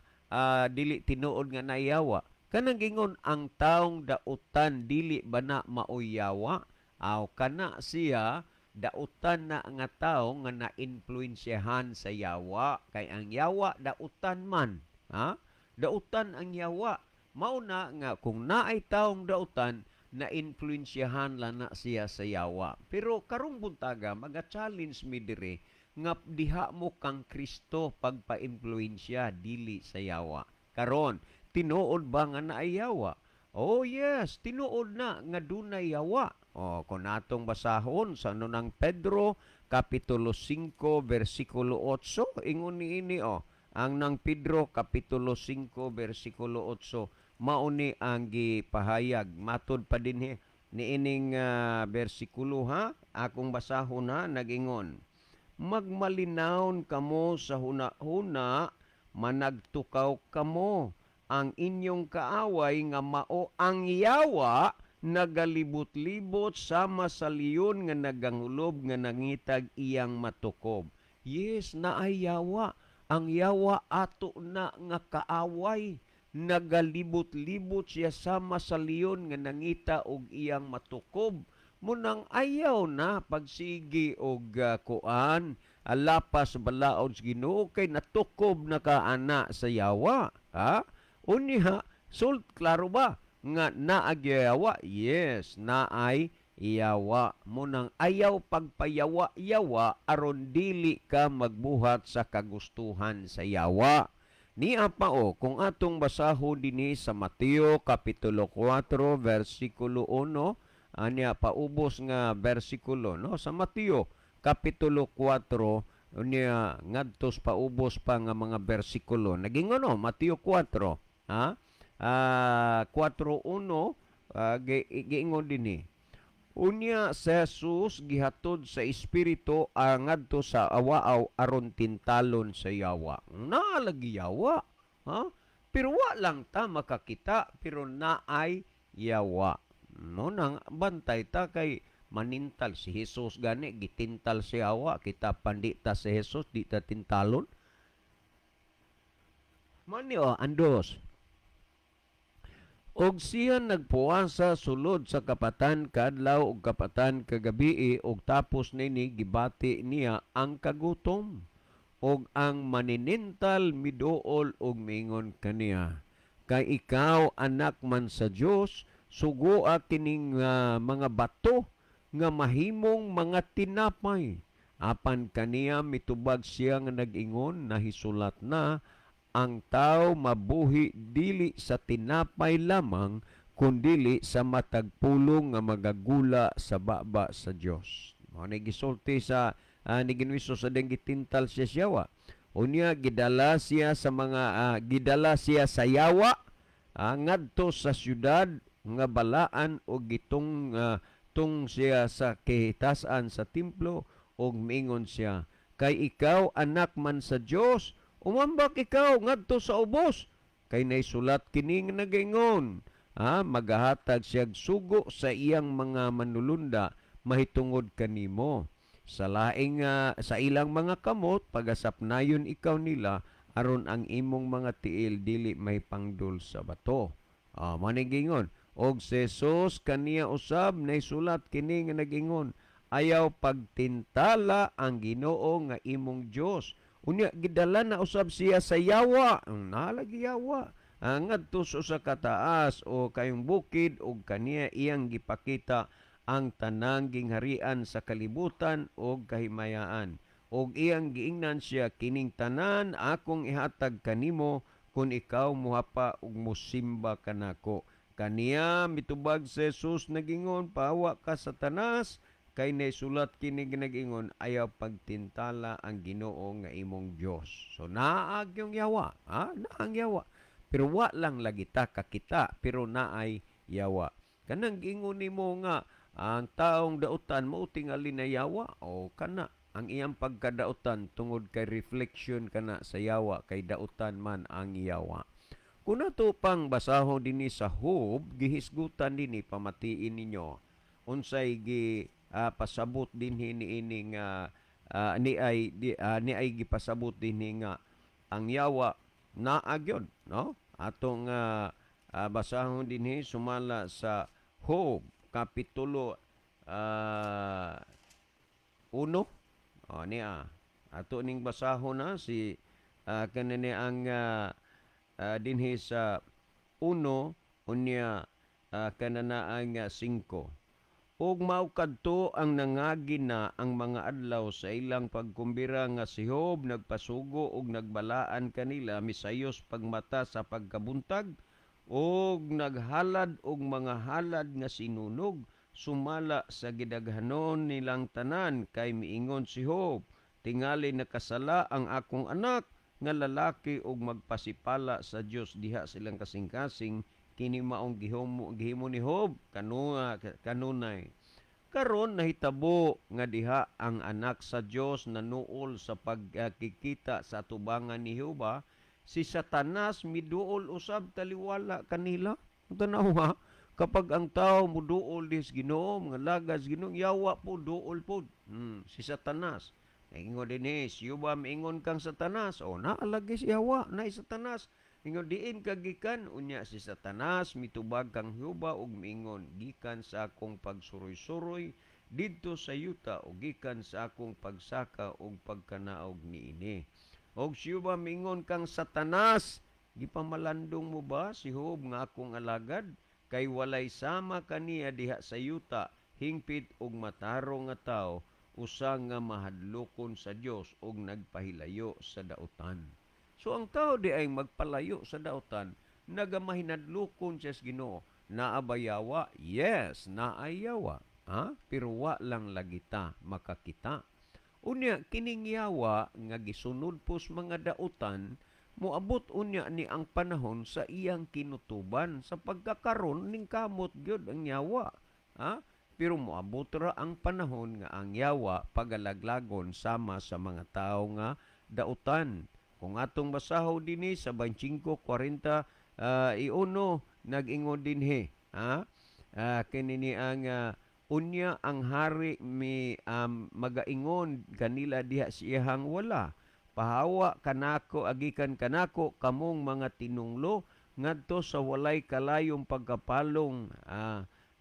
E: dili tinuod nga nayawa. Kanang gingon ang taong dautan dili ba na maoy yawa? Aw kana siya dautan na nga tawo nga na-influensyahan sa yawa, kay ang yawa dautan man, ha? Dautan ang yawa. Mao na nga kung naay taong dautan, na-influensyahan lang na siya sa yawa. Pero karong buntaga maga-challenge mi diri nga diha mo kang Kristo pagpa-influensya dili sa yawa. Karon, tinuod ba nga naay yawa? Oh yes, tinuod na nga dunay yawa. O kung atong basahon sa nunang Pedro kapitulo 5 versikulo 8, ingon niini o. Ang nang Pedro kapitulo 5 versikulo 8 mauni ang gipahayag matud pa dinhi niining bersikulo ha, akong basahon ha, nagingon: Magmalinawon kamo sa huna-huna, managtukaw kamo. Ang inyong kaaway nga mao ang yawa nagalibot-libot sama sa leon nga nagangulob nga nangitag iyang matukob. Yes, naay yawa. Ang yawa ato na nga kaaway. Nagalibot-libot siya sama sa leon nga nangita og iyang matukob. Munang ayaw na pagsigi og kuan alapas balaod sa Ginoo kay natukob na ka ana sa yawa, ha? Unya, sul klaro ba nga naagyawa? Yes, naay yawa. Munang ayaw pagpayawa yawa aron dili ka magbuhat sa kagustuhan sa yawa. Niya pa o, kung atong basahon dinhi sa Mateo Kapitulo 4 versikulo 1, anya paubos nga bersikulo, no, sa Mateo Kapitulo 4, unya ngadtos paubos pa nga mga bersikulo. Naging ano, Mateo 4, ha? 4:1, giingon dinhi. Unya si Jesus gihatod sa Espiritu ngadto sa awaaw aron tintalon sa yawa. Naalagi yawa, ha? Pero wa lang ta makakita, pero naay yawa. No nang bantay ta kay manintal si Jesus, gani gitintal si Hawa. Kita pandita si Jesus di ta tintalon man ni oh, andos. Og siya nagpuasa sulod sa kapatan kaadlaw ug kapatan kagabii, ug tapos nini gibati niya ang kagutom. Og ang maninintal miduol og miingon kaniya, "Kay ikaw anak man sa Dios, sugoa kining mga bato nga mahimong mga tinapay." Apan kaniya mitubag siya nga nag-ingon, "Nahisulat na, ang tao mabuhi dili sa tinapay lamang kundili sa matag pulong nga magagula sa baba sa Dios." Mao ni gisulti sa ni Ginoo sa deng gitintal siya siyawa. Unya gidala siya sa mga gidala siya sa yawa ngadto sa syudad nga balaan og gitong tung siya sa kahitasan sa templo, og miingon siya, "Kay ikaw anak man sa Dios, umambak ikaw ngadto sa ubos, kay naisulat kini nga nagaingon, magahatag siyag sugo sa iyang mga manulunda mahitungod kanimo. Sa laing sa ilang mga kamot pagasapnayon ikaw nila, aron ang imong mga tiil dili may pangdol sa bato." Manigingon. Og si Jesus kaniya usab, naisulat kini nga nagingon, ayaw pagtintala ang Ginoo nga imong Dios. Unya gidala na usab siya sa yawa. Ang nalagi yawa. Ngadto sa usa ka taas o kayong bukid, og kaniya iyang gipakita ang tanang gingharian sa kalibutan og kahimayaan. Og iyang giingnan siya, "Kining tanan akong ihatag kanimo kung ikaw muhapa ug musimba kanako." Kaniya mitubag si Jesus nagingon, "Pawa ka, Satanas, kay naisulat kini nga nagingon, ayaw pagtintala ang Ginoo nga imong Dios." So naag yung yawa, ha? Naang yawa. Pero wa lang lagi ta kakita, pero naay yawa. Kanang giingon nimo nga ang taong dautan mao tingali na yawa o kana ang iyang pagkadautan tungod kay reflection kana sa yawa, kay dautan man ang yawa. Kung nato pang basahon dinhi sa Job, gihisgutan dinhi, pamatiin ninyo unsay gi pasabot dinhi niini nga ni ay gipasabot dinhi nga ang yawa naa gyud, no? Atong basahon dinhi sumala sa Job kapitulo 1. O niya ato ning basahon na si kanini ang dinhi sa 1, unya kanana ang 5. Ug mao kadto ang nangagi na ang mga adlaw sa ilang pagkumbira nga si Job nagpasugo og nagbalaan kanila, misayos pagmata sa pagkabuntag og naghalad og mga halad nga sinunog sumala sa gidaghanon nilang tanan, kay miingon si Job, "Tingali nakasala ang akong anak nga lalaki og magpasipala sa Dios diha silang kasing-kasing." Kini maong gihimo ni Job kanunay. Karon nahitabo nga diha ang anak sa Dios nanuol sa pagkikita sa atubangan ni Jehova, si Satanas miduol usab taliwala kanila. Tanaw ha, kapag ang tao muduol dis Ginoo, mga lagas Ginoo, yawa po duol po. Si Satanas. Ingon din si Juba miingon kang Satanas. O naalagi si Yawa, na Satanas. Ingon, "Diin ka gikan?" Unya si Satanas mitubag kang Juba ug miingon, "Gikan sa akong pagsuroy-suroy didto sa yuta o gikan sa akong pagsaka ug pagkanaog niini." Og si Juba miingon kang Satanas, "Gipamalandong mo ba si Job nga akong alagad? Kay walay sama kaniya diha sa yuta, hingpit og matarong nga tawo, usa nga mahadlokon sa Dios ug nagpahilayo sa dautan." So ang tao di ay magpalayo sa dautan, nagamahinadlokon siya sa Ginoo. Naa ba yawa? Yes, naay yawa. Ha? Pero wa lang lagi ta makakita. Unya kining yawa nga gisunod pos mga dautan, moabot unya ni ang panahon sa iyang kinutuban sa pagkakaron ning kamot gyud ang yawa. Ha? Pero moabot ra ang panahon nga ang yawa pagalaglagon sama sa mga tao nga dautan. Kung atong basaho dinhi sa 25:40 iuno, nag-ingon dinhi, ha? Kini ni ang unya ang hari mi magaingon kanila diha sa iyahang wala, "Pahawa kanako, agikan kanako kamong mga tinunglo ngadto sa walay kalayong pagkapalong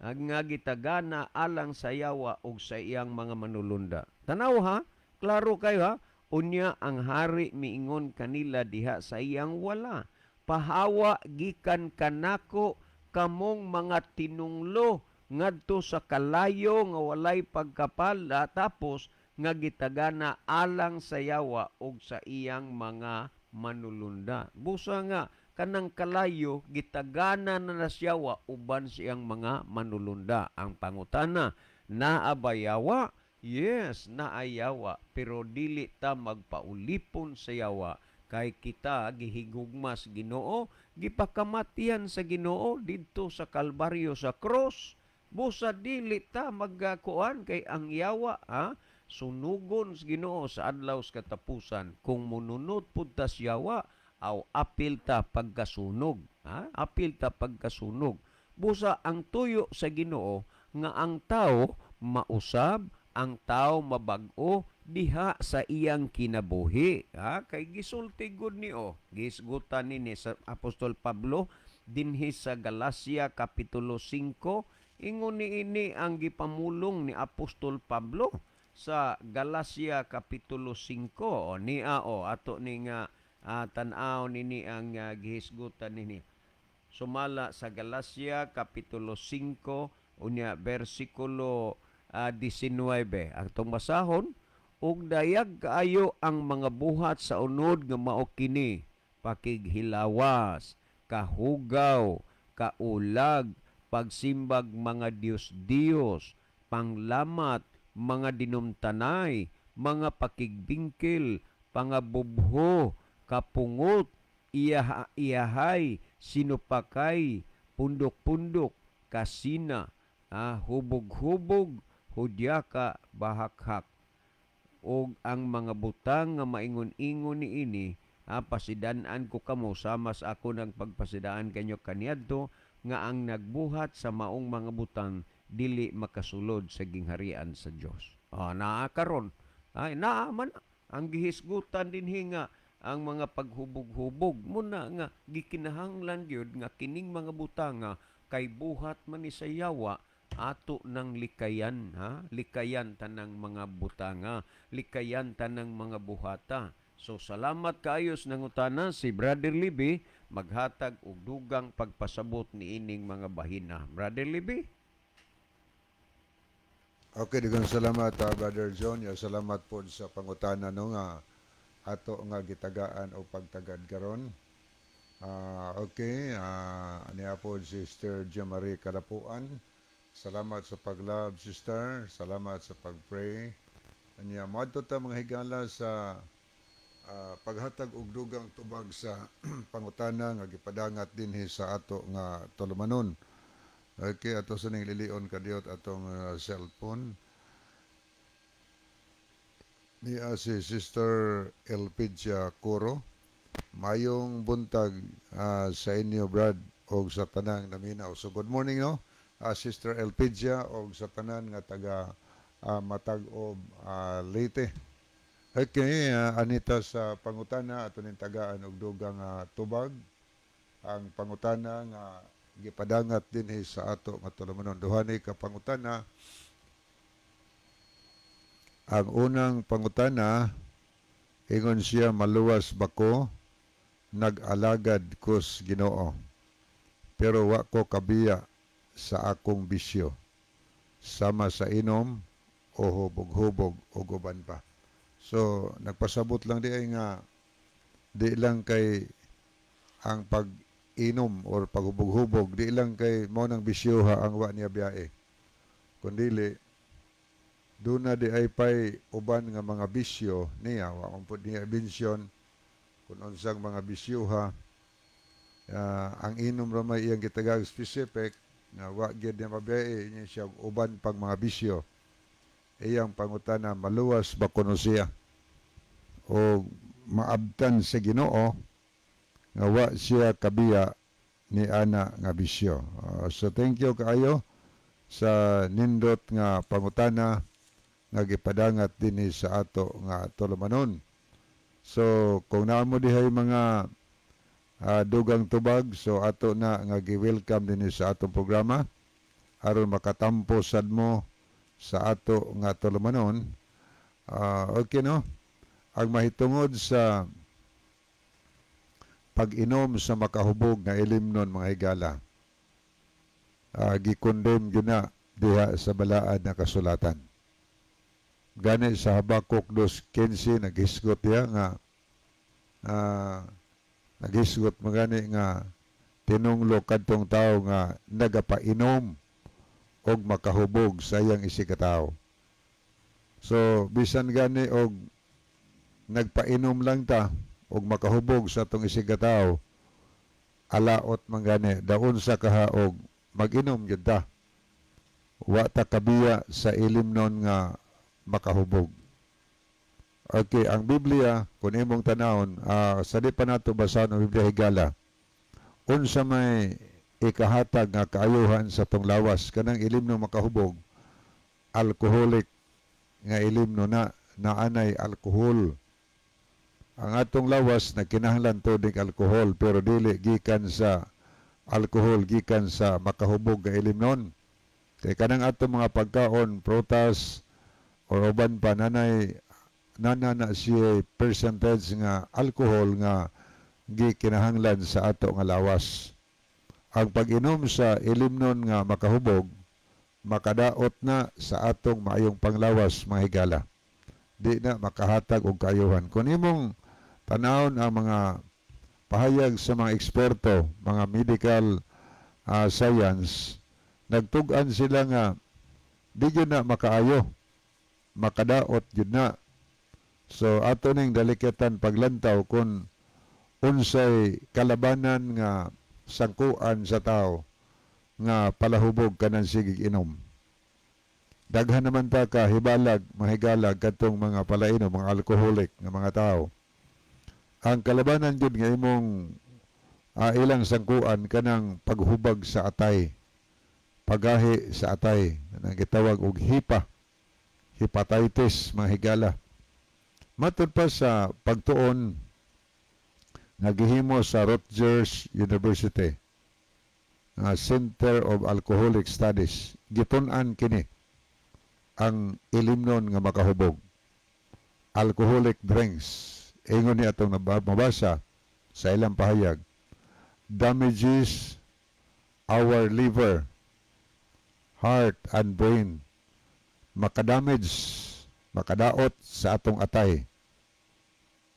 E: nga gitagana alang sa yawa ug sa iyang mga manulunda." Tanaw ha, klaro kayo ha. Unya ang hari miingon kanila diha sa iyang wala, "Pahawa gikan kanako kamong mga tinunglo ngadto sa kalayo nga walay pagkapala," tapos nga gitagana alang sa yawa ug sa iyang mga manulunda. Busa nga kanang kalayo gitagana na na siyawa uban siyang mga manulunda. Ang pangutana, naa ba yawa? Yes, naayawa, pero dili ta magpaulipon sa yawa kay kita gihigugma sa Ginoo, gipakamatian sa Ginoo didto sa Kalbaryo, sa cross. Busa dili ta magkuan kay ang yawa ha sunugon sa Ginoo sa adlaw sa katapusan. Kung mununot pud ta sa yawa, aw apil ta pagkasunog, ha, apil ta pagkasunog. Busa ang tuyo sa Ginoo nga ang tao mausab, ang tao mabag-o diha sa iyang kinabuhi, ha, kay gisulti gud ni o gisgutan nini sa Apostol Pablo dinhi sa Galacia kapitulo 5. Ingon niini ang gipamulong ni Apostol Pablo sa Galacia kapitulo 5. O niya o ato ni nga tan-aw nini ang gihisgutan nini sumala sa Galacia kapitulo 5 unya bersikulo 19. Atong basahon: "Ug dayag kaayo ang mga buhat sa unod nga mao kini: pakighilawas, kahugaw, kaulag, pagsimbag mga Dios-Dios, panglamat, mga dinumtanay, mga pakigbingkil, pangabubho, kapungot, iyaha, iyahay, sinupakay, pundok-pundok, kasina, hubog-hubog, hudyaka, bahakhak. Ug ang mga butang nga maingon-ingon niini, pasidan-an ko kamo sama sa ako ng pagpasidaan kanyo kaniadto nga ang nagbuhat sa maong mga butang dili makasulod sa gingharian sa Dios." Naa karon. Ay, naa man ang gihisgutan dinhi nga ang mga paghubog-hubog muna nga gikinahanglan gyud nga kining mga butanga kay buhat man ni sa yawa, ato nang likayan, ha, likayan tanang mga butanga, likayan tanang mga buhata. So salamat kaayo sa nangutana. Si Brother Libby maghatag og dugang pagpasabot niining mga bahina. Brother Libby.
B: Okay, daghang salamat, Brother John. Ya, salamat po sa pangutana no nga ato nga gitagaan o pagtagad karon. Okay, niya po Sister Marie Kalapuan. Salamat sa pag-love, sister. Salamat sa pag-pray. Anya, moadto ta, mga higala, sa paghatag og dugang tubag sa pangutana nga gipadangat dinhi sa ato nga tulumanon. Okay, ato sa ning lilion kadiyot atong cellphone. Niya si Sister Elpidia Coro. Mayong buntag sa inyo, Brad, og sa tanang naminaw. So good morning, no? Sister Elpidia og sa tanan nga taga Matag-ob, Leyte. Okay, anita sa pangutana ato ning tagaan og dugang tubag. Ang pangutana nga gipadangat dinhi sa ato nga tulumanon. Duha ni ka pangutana. Ang unang pangutana, ingon siya, "Maluwas ba ko? Nag-alagad kos Ginoo. Pero wa ko kabiya sa akong bisyo. Sama sa inom o hubog-hubog o uban pa." So, nagpasabot lang di ay nga di lang kay ang pag-inom or paghubog-hubog, di lang kay mao nang bisyoha ang wa niya biyae. Kundili, doon na di ay pay uban nga mga bisyo niya, wa man pud niya mention kung unsang mga bisyoha. Ang inom ra may iyang gitagag specific nga wa gyud niya mabiyae niya siya og uban pang mga bisyo. Iyang pangutana, maluwas ba kuno siya o maabtan sa Ginoo nga wa siya kabiya ni ana nga bisyo? So thank you kaayo. Sa nindot nga pangutana nga gipadangat dinhi sa ato nga tulumanon. So kung naa mo dihay mga dugang tubag, so ato na nga gi-welcome dinhi sa atong programa aron makatampo sad mo sa ato nga tulumanon. Okay, no? Ang mahitungod sa pag-inom sa makahubog nga ilimnon, mga higala, gi-condemn gyud na diha sa Balaan na Kasulatan. Gani sa Habakuk 2:15, naghisgot diha nga naghisgot magani nga tinunglo kadtong tawo nga nagapainom og makahubog sa iyang isigkatawo. So bisan gani og nagpainom lang ta og makahubog sa atong isigkatawo, alaot man gani daon sa kahaog mag-inom gyud ta. Wa ta kabiya sa ilimnon nga makahubog. Okay, ang Biblia, kung imong tanawon, sa di pa nato basahon ang Biblia, higala, unsa may ikahatag nga kaayuhan sa tong lawas kanang ilimno makahubog? Alcoholic nga ilimno na naanay alkohol. Ang atong lawas nagkinahanglan to ning alkohol, pero dili gikan sa alkohol, gikan sa makahubog nga ilimnon. Kay kanang atong mga pagkaon, prutas or uban pa, nanay nana na siya percentage nga alkohol nga gikinahanglan sa ato nga lawas. Ang pag-inom sa ilimnon nga makahubog, makadaot na sa atong maayong panglawas, mga higala. Di na makahatag og kaayuhan. Kung imong tanawon ang mga pahayag sa mga eksperto, mga medical science, nagtug-an sila nga di gyud na makaayo, makadaot gyud na. So ato ning dalikatan paglantaw kung unsay kalabanan nga sangkuan sa tao nga palahubog kanang sigig inom. Daghan naman ta ka hibalag, mahigalag, kadtong mga palainom, mga alcoholic nga mga tao. Ang kalabanan gyud nga imong ilang sangkuan, kanang paghubag sa atay, pagahi sa atay, kanang gitawag og hepatitis, mga higala. Matud pa sa pagtuon nga gihimo sa Rutgers University Center of Alcoholic Studies, gitun-an kini ang ilimnon nga makahubog, alcoholic drinks, ingon ni atong mabasa sa ilang pahayag, damages our liver, heart and brain. Makadamage, makadaot sa atong atay,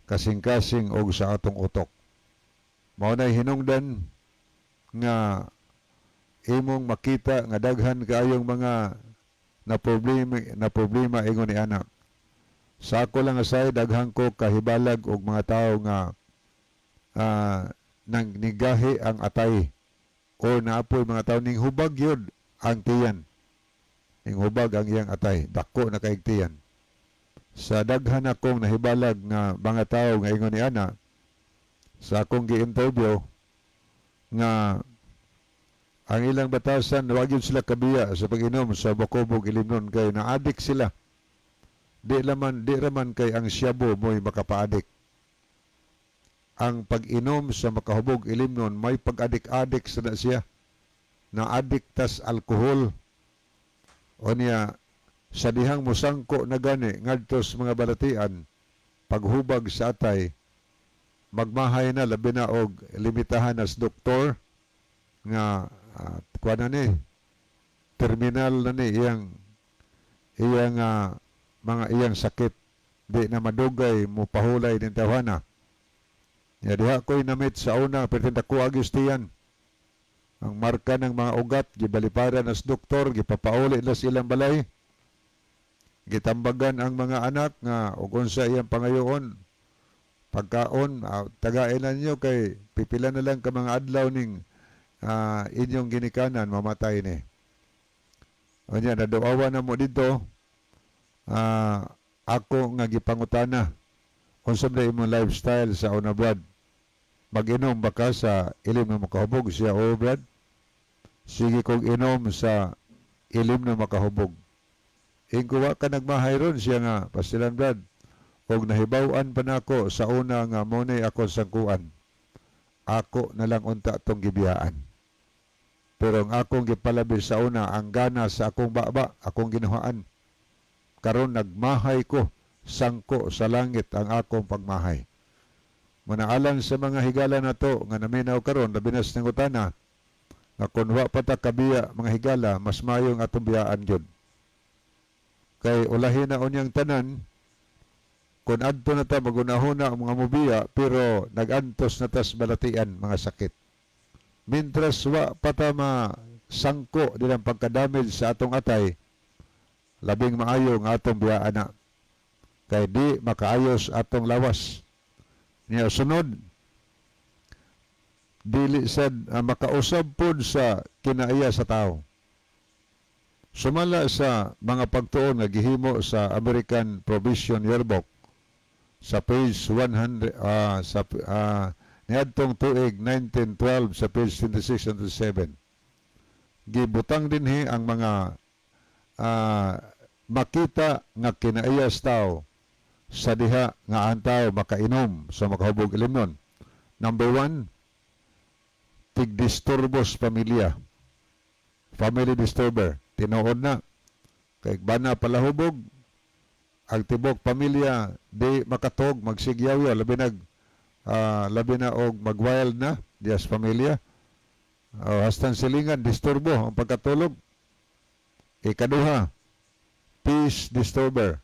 B: kasing-kasing og sa atong utok. Mao nay hinungdan nga imong makita nga daghan kaayong mga na problema ingon ni anak. Sa ako lang asay, daghan ko kahibalag og mga tawo nga nang nigahi ang atay o naapoy mga tawo ning hubag yun ang tiyan. Ning hubag ang iyang atay, dako na kaig tiyan. Sa daghan akong nahibalag nga mga tawo nga ingon ni ana sa akong gi-interview nga ang ilang batasan, wag yun sila kabiya sa pag-inom sa makahubog ilimnon kay na-addict sila. Di raman kay ang syabo mo'y makapaadik. Ang pag-inom sa makahubog ilimnon, may pag-adik-adik sa na siya. Na-addict tas alkohol. O niya, sa dihang musangko na gani ngadto sa mga balatian, paghubag sa atay, magmahay na, labi na og limitahan as doktor nga kuha na ni terminal na ni iyang iyang mga iyang sakit, di na madugay mo pahulay ning tawhana. Ya, diha ko'y namit sa una, pero dako agistiyan ang marka ng mga ugat. Gibaliparan as doktor, gipapauli na silang balay, gitambagan ang mga anak nga ug unsa iyang pangayoon pagkaon, tagain na ninyo kay pipila na lang ka mga adlaw ning inyong ginikanan, mamatay ni. Unya naduawa na mo dito, ako nga gipangutana, "Unsa ba imong lifestyle sa una, Brad? Mag-inom ba ka sa ilim nga makahubog?" Siya, "Oo, Brad. Sige kog inom sa Ilim na makahubog. Ingko wa ka nagmahay ron siya nga pastilan, Brad, og nahibaw-an pa nako sa una nga mao nay akong sangkuan. Ako na lang unta tong gibiyaan. Pero ang akong gipalabi sa una, ang gana sa akong baba, akong ginuhaan. Karon nagmahay ko, sangko sa langit ang akong pagmahay. Manaalang sa mga higala nato nga naminaw karon, labi na sa nangutana, nga kun wa pa ta kabiya, mga higala, mas mayo ang atong biyaan gyud. Kay ulahin na unyang tanan, kung adto na ta magunahuna ang mga mubiya, pero nagantos na tas balatian mga sakit. Mintras wa pa ta masangko dilang pagkadamage sa atong atay, labing maayo nga atong biyaan na. Kay di makaayos atong lawas. Niya sunod, dili sad makausab pod sa kinaiya sa tao. Sumala sa mga pagtuon nga gihimo sa American Provision Yearbook sa page 100 sa niadtong tuig 1912 sa page 26 and 27, gibutang dinhi ang mga makita nga kinaiya sa tao sa diha nga ang tao makainom sa makahubog ilimnon. Number 1, tigdisturbos pamilya. Family disturber. Tinuod na. Kay bana palahubog, ang tibok pamilya di makatog, magsigyaw, labi na og magwild na dias pamilya. Oh, hastang silingan, disturbo ang pagkatulog. Ikaduha, peace disturber,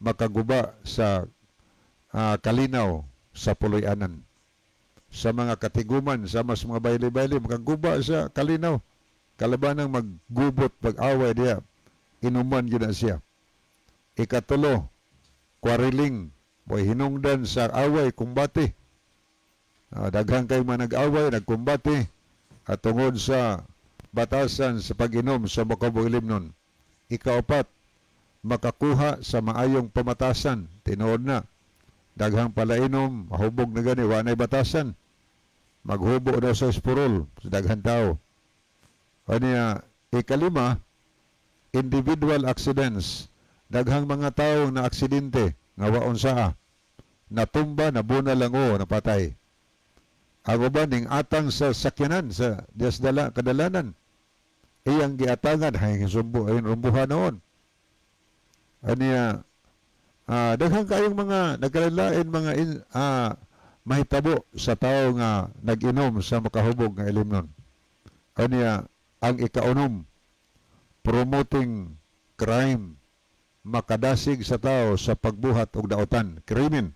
B: makaguba sa kalinaw sa puloy-anan. Sa mga katiguman, sa mas mga bayli-bayli, makaguba sa kalinaw. Kalabanang maggubot, mag-away diya, inuman yun na siya. Ikatulo, quarreling, boy hinungdan sa away, kumbate. Daghang kay mga nag-away, nagkumbate, at tungod sa batasan sa pag-inom sa makahubog ilimnon. Ikaapat, makakuha sa maayong pamatasan. Tinuod na. Daghang palainom, mahubog na gani, wa na'y batasan. Maghubo daw sa espurol, sa daghang tao. Aniya, ikalima, individual accidents. Daghang mga tao na aksidente, nga waon saa. Natumba, nabuna lang o, napatay. Ang uban ning atang sa sakyanan sa dias dala kadalanan. Iyang giatangan hay sumbo ay rumbuhan noon. Aniya, daghang kayong mga nagkalain mga mahitabo sa tao nga nag-inom sa makahubog nga ilimnon. Aniya, ang ikaunom, promoting crime, makadasig sa tao sa pagbuhat og daotan, krimen.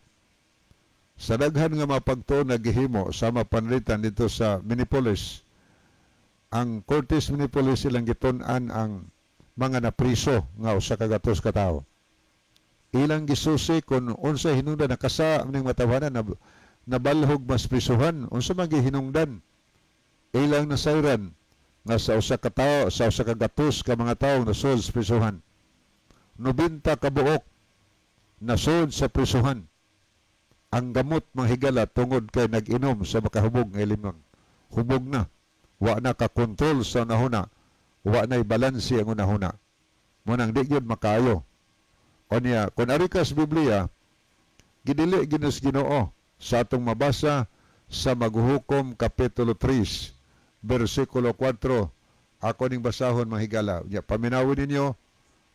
B: Sa daghan nga mapagtuon na gihimo sa mapanalitan dito sa Minneapolis, ang Cortes Minneapolis, ilang gitun-an ang mga napriso nga 100 ka tawo. Ilang gisusi kung unsa hinungdan, nakasa ning matawhanan na nabalhog mas prisuhan, unsa man gihinungdan. Ilang nasayran nga sa usa ka tawo, sa 100 ka mga tawo nasud sa prisuhan, 90 ka buok nasud sa prisuhan. Ang gamot, mga higala, tungod kay nag-inom sa makahubog nga ilimnon. Hubog na, wa na ka kontrol sa unahuna, wa na'y balanse ang unahuna. Mao nang di gyud makaayo. Unya, kung ari ka sa Biblia, gidili ginus Ginoo sa atong mabasa sa Maghuhukom kapitulo 3 bersikulo 4. Ako ning basahon, mga higala. Unya, paminawin ninyo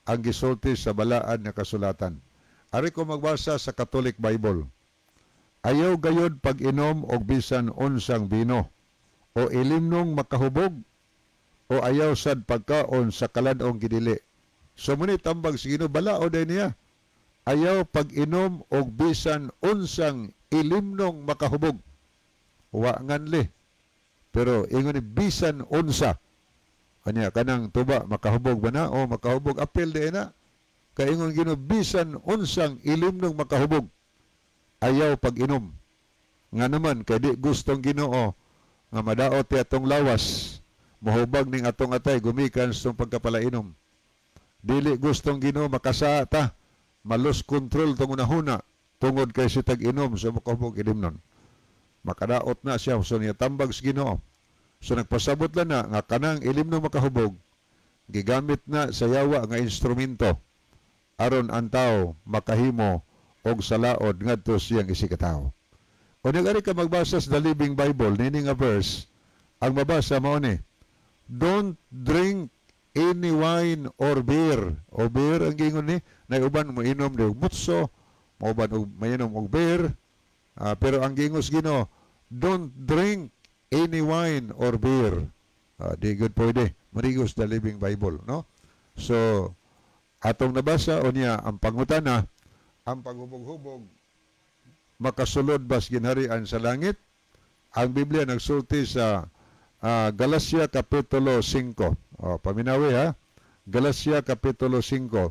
B: ang gisulti sa balaan nga kasulatan. Ari ko magbasa sa Catholic Bible. "Ayaw gayod pag-inom og bisan unsang bino o ilimnong makahubog o ayaw sad pagkaon sa kalan-ong gidili." So muni tambag sa Ginoo, balao day niya. Ayaw pag-inom og bisan unsang ilimnong makahubog. Wa nganli. Pero ingon ni bisan unsa. Anya kanang tuba makahubog ba na o makahubog apil di na. Kay ingon Ginoo, bisan unsang ilimnong makahubog. Ayaw pag-inom. Nga naman kay di gustong Ginoo nga madaot ti atong lawas, mahubag ning atong atay gumikan sa itong pagkapalainom. Dili gustong Ginoo makasa ta, ma-lose control tong unahuna tungod kay si tag-inom sa makahubog ilimnon. Makadaot na siya, so niya tambag sa Ginoo. So nagpasabot lang na nga kanang ilimnon makahubog Gigamit na sa yawa nga instrumento aron ang tao makahimo og salaod ngadto siyang isigkatawo. O ari ka magbasa sa The Living Bible, nini nga verse, ang mabasa mao ni, "Don't drink any wine or beer." O beer ang gingon ni, nay uban mo inom og mutso, mauban og mainom og beer, pero ang gingos Ginoo, "Don't drink any wine or beer." Di good pwede. Marigos The Living Bible, no? So, atong nabasa o niya ang pangutana, ang paghubog-hubog makasulod bas ginharian sa langit? Ang Biblia nagsulti sa Galacia Kapitulo 5. O, paminawi ha. Galacia Kapitulo 5.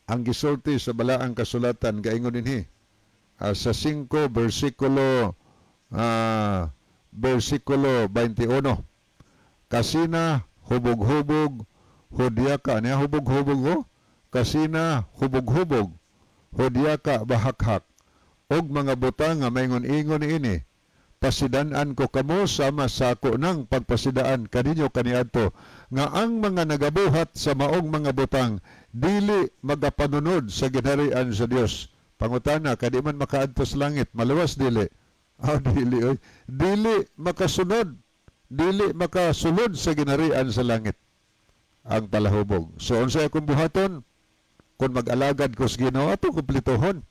B: Ang gisulti sa balaang kasulatan gaingon dinhi sa 5 versikulo 21. Kasina hubog-hubog hudyaka niya hubog-hubog ko, kasina hubog-hubog hudyaka bahakhak og mga butang nga maingon-ingon niini. Pasidan-an ko kamo sama sa ako ng pagpasidaan kaninyo kaniadto nga ang mga nagabuhat sa maong mga butang dili magapanunod sa ginharian sa Dios. Pangutana, kadi man makaadto sa langit, maluwas dili? Ah, dili oy. Dili makasunod, dili makasulod sa ginharian sa langit ang palahubog. So unsay akong buhaton kung mag-alagad ko sa Ginoo? Ato kumpletohon.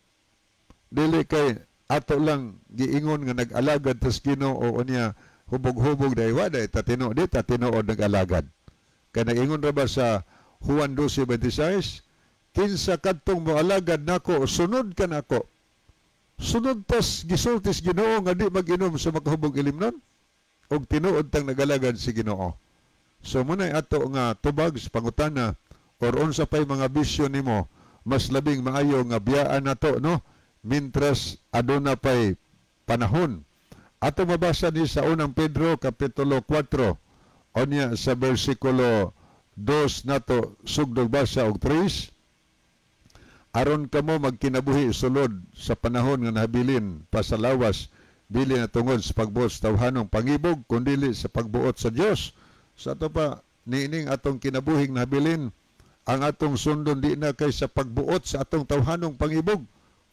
B: Dili kay ato lang giingon nga nag-alagad tas Ginoo o unya hubog-hubog dahil wa dahil tatino di ta tinuod nag-alagad. Kay nag-ingon ra ba sa Juan 12:26, "Kinsa kadtong moalagad nako, sunod ka nako." Sunod tas gisultis Ginoo nga di mag-inom sa makahubog ilimnon og tinuod tang nagalagad si Ginoo. So muna'y ato nga tubag sa pangutana or unsa pay mga bisyo nimo, mas labing maayo nga biyaan nato, no, mintras aduna pay panahon. Ato mabasa ni sa Unang Pedro Kapitulo 4 unya sa bersikulo 2 nato sugdog basa og 3: "Aron kamo magkinabuhi sulod sa panahon nga nahabilin pa sa lawas, dili na tungod sa pagbuot sa tawhanong pangibog kundili sa pagbuot sa Dios." Sa ato pa niining atong kinabuhing nahabilin, ang atong sundon di na kay sa pagbuot sa atong tawhanong pangibog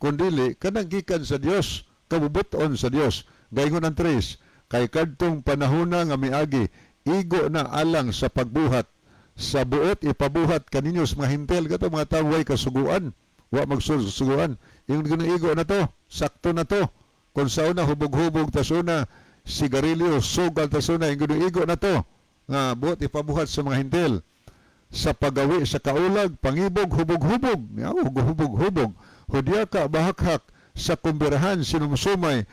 B: kundili kanang gikan sa Dios, kabubuton sa Dios. Gaingon ang 3, "Kay kadtong panahona nga miagi igo na alang sa pagbuhat sa buot ipabuhat kaninyo sa mga Hentil," kato mga tawo way kasuguan, wa magsuguan. Yung ginaigo na to, sakto na to. Kung sa una hubog-hubog, tas una sigarilyo, sugal, tas una yung ginaigo na to nga buot ipabuhat sa mga Hentil sa pagawi sa kaulag, pangibog, hubog-hubog, ya, hubog-hubog, hudyaka, bahakhak, sa kumbirahan, sinumsumay,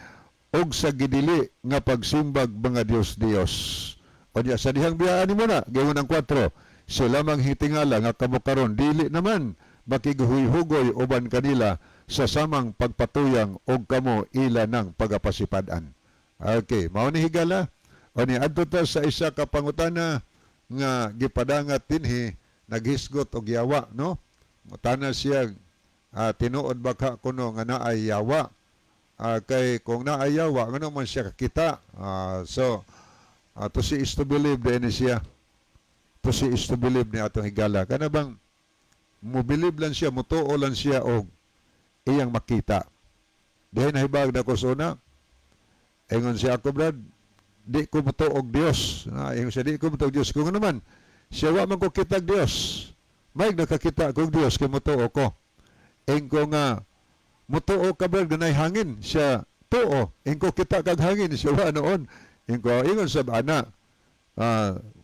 B: og sa gidili nga pagsimbag mga Diyos-Diyos. O diya, sa dihang biyaan mo na, gayon ang 4, "Sila mang hitingala nga kamo karon dili naman makighuy-hugoy uban kanila sa samang pagpatuyang og kamo ila ng pagapasipad-an." Okay, mao ni, higala. O ni adto ta sa isa ka pangutana nga gipadangat dinhi, naghisgot og yawa, no? Mutana siya, tinuod ba ka kuno nga naay yawa? Kay kung naay yawa, ngano man siya kakita? So, to see is to believe din siya. To see is to believe ni atong higala. Kana bang mo believe lang siya, mutuo lang siya og iyang makita. Dihay nahibag na ko sa una, ingon siya ako, "Brad, di ko mutuo og Dios." Ingon siya, "Di ko mutuo og Dios." Kung ano man, siya wa man ko kitag Dios. May nakakita kong Dios kay mutuo ko. Ingko nga, "Mutuo ka, brad, ganay hangin?" Siya, "Tuo." Ingko, "Kita kag hangin?" Siya, "Wa noon." Ingko, ingon sa ana,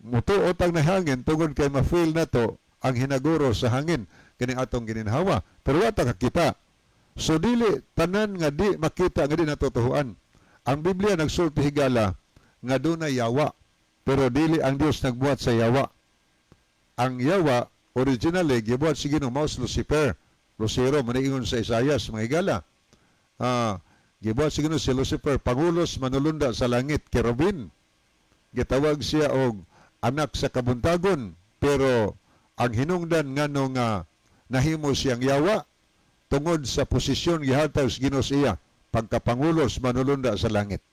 B: mutuo tag na hangin tungod kay ma-feel na to ang hinaguro sa hangin kini atong gininhawa. Pero wa ta kakita. So dili tanan nga di makita nga di natutuhuan. Ang Biblia nagsulti, higala, nga dunay yawa. Pero dili ang Dios nagbuhat sa yawa. Ang yawa originally gibuhat si Ginoo mao si Lucifer. Lucero maniingon sa Isayas, mga higala. Gibuhat si Ginoo si Lucifer, pangulos manulunda sa langit, kerubin. Gitawag siya og anak sa kabuntagon, pero ang hinungdan ngano nga nahimo siyang yawa tungod sa posisyon gihatag sa Ginoo sa iya pagkapangulos manulunda sa langit.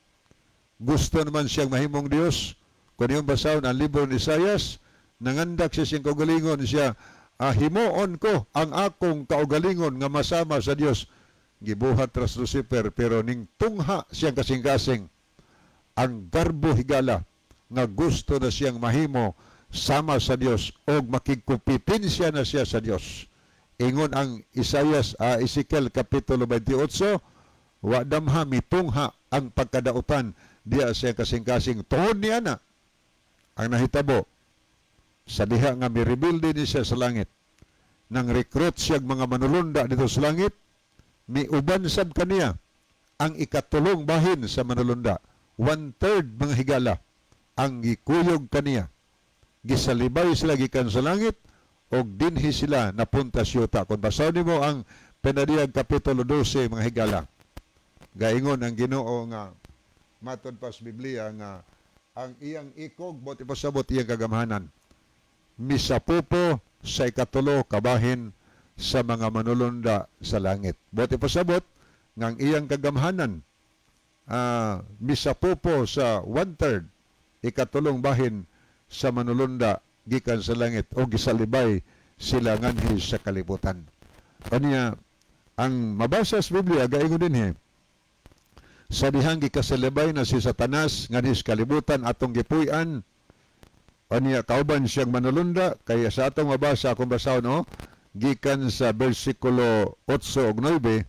B: Gusto naman siyang mahimong Dios. Kung iyong basahon ang libro ni Isayas, Nangandak siya siyang kaugalingon siya, "Himuon ko ang akong kaugalingon nga masama sa Dios." Gibuhat ra si Lucifer, pero ning tungha siyang kasing-kasing ang garbo, higala, nga gusto na siyang mahimo sama sa Dios og makigkompetensya na siya sa Dios. Ingon ang Isaias, Ezekiel kapitulo 28, wa damha mitungha ang pagkadautan diya siya kasing-kasing. Tungod niya na ang nahitabo sa diha nga mirebelde ni siya sa langit, nang recruit siya mga manulunda dito sa langit, miuban sab kaniya ang ikatulong bahin sa manulunda, one third, mga higala, ang gikuyog kaniya. Gisalibay sila gikan sa langit og dinhi sila napunta sa yuta. Kung basahon nimo ang Pinadiyag kapitulo 12, mga higala, gaingon ang Ginoo nga matod pa sa Biblia nga ang iyang ikog, buot ipasabot iyang kagamhanan, misapupo sa ikatulo kabahin sa mga manulunda sa langit. Buot ipasabot nga ang iyang kagamhanan misapupo sa one-third, ikatulong bahin sa manulunda gikan sa langit o gisalibay sila nganhi sa kalibutan. Kaniya, ang mabasa sa Biblia, gaingon dinhi, sa dihang gikasalibay na si Satanas nganhi sa kalibutan atong gipuy-an, aniya kauban siyang manulunda, kaya sa atong mabasa, akong basahon, no, gikan sa bersikulo 8 ug 9,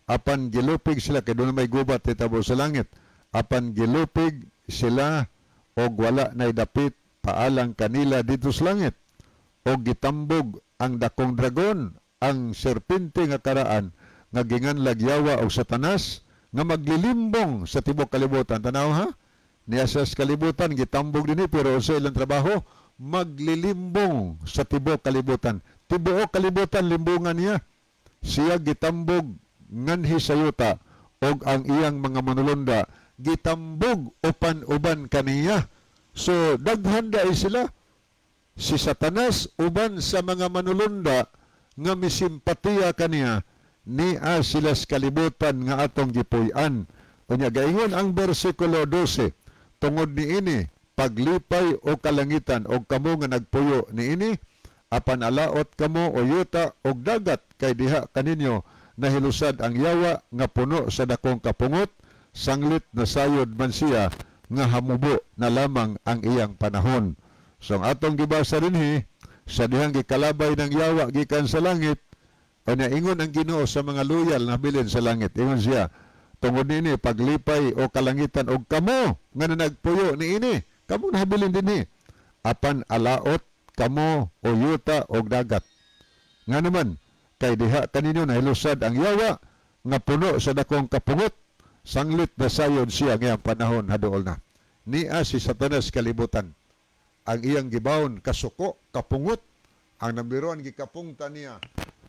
B: apan gilupig sila, kay doon may gubat itabo sa langit, apan gilupig sila og wala nay dapit paalang kanila dito sa langit, og gitambog ang dakong dragon, ang serpente nga karaan nga ginganlag Yawa og Satanas, nga maglilimbong sa tibuok kalibutan. Tanaw ha, niya sa kalibutan gitambog dinhi, pero sa ilang trabaho maglilimbong sa tibuok kalibutan. Tibuok kalibutan limbungan niya. Siya gitambog nganhi sa yuta og ang iyang mga manulunda gitambog upan-uban kaniya. So daghan dai sila, si Satanas uban sa mga manulunda nga misimpatiya kaniya, nia sila sa kalibutan nga atong gipuy-an. Unya gaingon ang bersikulo 12, tungod niini paglipay o kalangitan og kamo nga nagpuyo niini, apan alaot kamo o yuta og dagat, kay diha kaninyo nahilusad ang yawa nga puno sa dakong kapungot, sanglit nasayod man siya nga hamubo na lamang ang iyang panahon. So ang atong gibasa dinhi, sa dihang gikalabay ng yawa gikan sa langit, unya ingon ang Ginoo sa mga loyal na bilin sa langit. Ingon siya, tungod niini paglipay o kalangitan og kamo nga nagpuyo niini, kamo nahabilin dinhi. Apan alaot kamo o yuta og dagat. Nga naman, kay diha kaninyo nahilusad ang yawa nga puno sa dakong kapungot, sanglit nasayod siya ngayang panahon haduol na. Nia si Satanas kalibutan. Ang iyang gibawon kasuko, kapungot, ang number one gikapungta niya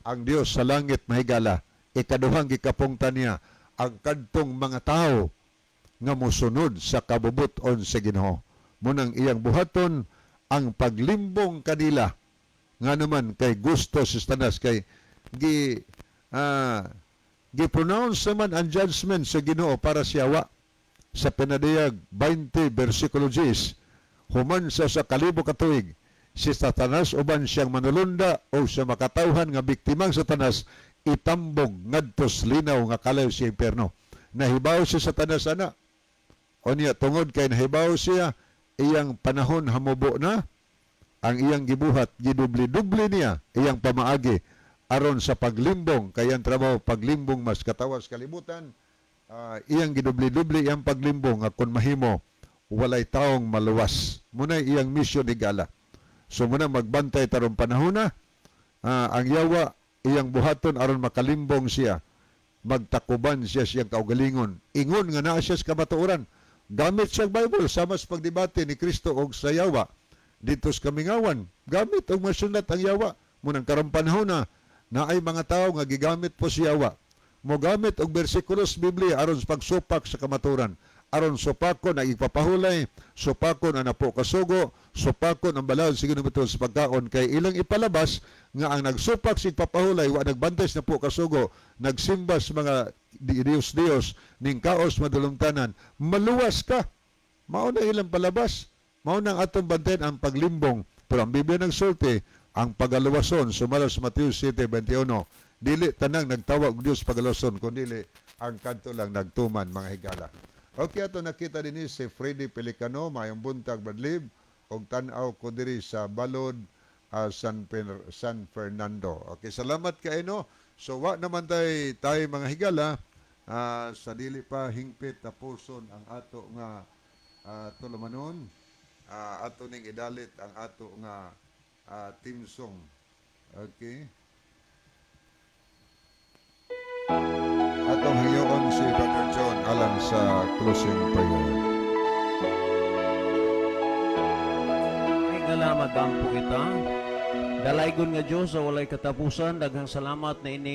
B: ang Dios sa langit, mahigala. Ikaduhang gikapungta niya ang kadtong mga tao nga mosunod sa kabubuton sa Ginoo. Munang iyang buhaton ang paglimbong kanila. Nga naman kay gusto si Satanas, kay gi-pronounce naman ang judgment sa Ginoo para sa yawa sa Pinadiyag 20 versikulo 10, human sa kalibo katuig, si Satanas uban siyang manulunda o sa makatawhan nga biktimang Satanas itambog ngadto sa linaw nga kalayo sa impierno. Nahibaw si Satanas ana. Unya tungod kay nahibaw siya iyang panahon hamubo na, ang iyang gibuhat, gidubli-dubli niya iyang pamaagi aron sa paglimbong, kay ang trabaho paglimbong mas katawas kalibutan. Iyang gidubli-dubli iyang paglimbong nga kon mahimo walay taong maluwas. Muna iyang mission, higala. So muna magbantay tarong panahon na ang yawa iyang buhaton aron makalimbong siya, magtakuban siya siyang kaugalingon, ingon nga naa siya sa kamatuoran, gamit siya Bible, sama sa pagdebate ni Kristo og sa yawa dito sa kamingawan, gamit og masunat ang yawa. Munang karong panahon na naay mga tao nga gigamit po si yawa, mogamit og bersikulo sa Biblia aron sa pagsupak sa kamatuoran, aron supakon ang ipapahulay, supakon ang napo kasugo, supakon ang balaod sa Ginoo sa pagkaon, kay ilang ipalabas nga ang nagsupak sa ipapahulay wa nagbantay sa napo kasugo, nagsimba sa mga Diyos-Diyos ning kaos madulumtanan, maluwas ka. Mao na ilang palabas. Mao na ang atong bantayan ang paglimbong. Pero ang Biblia nagsulti, ang pagaluwason, sumala sa Mateo 7:21, dili tanang nagtawag og Dios pagaluwason, kundi ang kadto lang nagtuman, mga higala. Okay, ato nakita din si Freddy Pelicano, mayong buntag, Brad Lib, og tan-aw ko diri sa Balod, San Fernando. Okay, salamat kay no. So wa naman tay mga higala, sa dili pa hingpit tapuson ang ato nga tulumanon, ato ning idalit ang ato nga theme song. Okay. Atong hangyoon si Brother John alang sa closing prayer.
E: Higala, magampo kita. Dalaygon nga Dios sa walay katapusan, daghang salamat na ini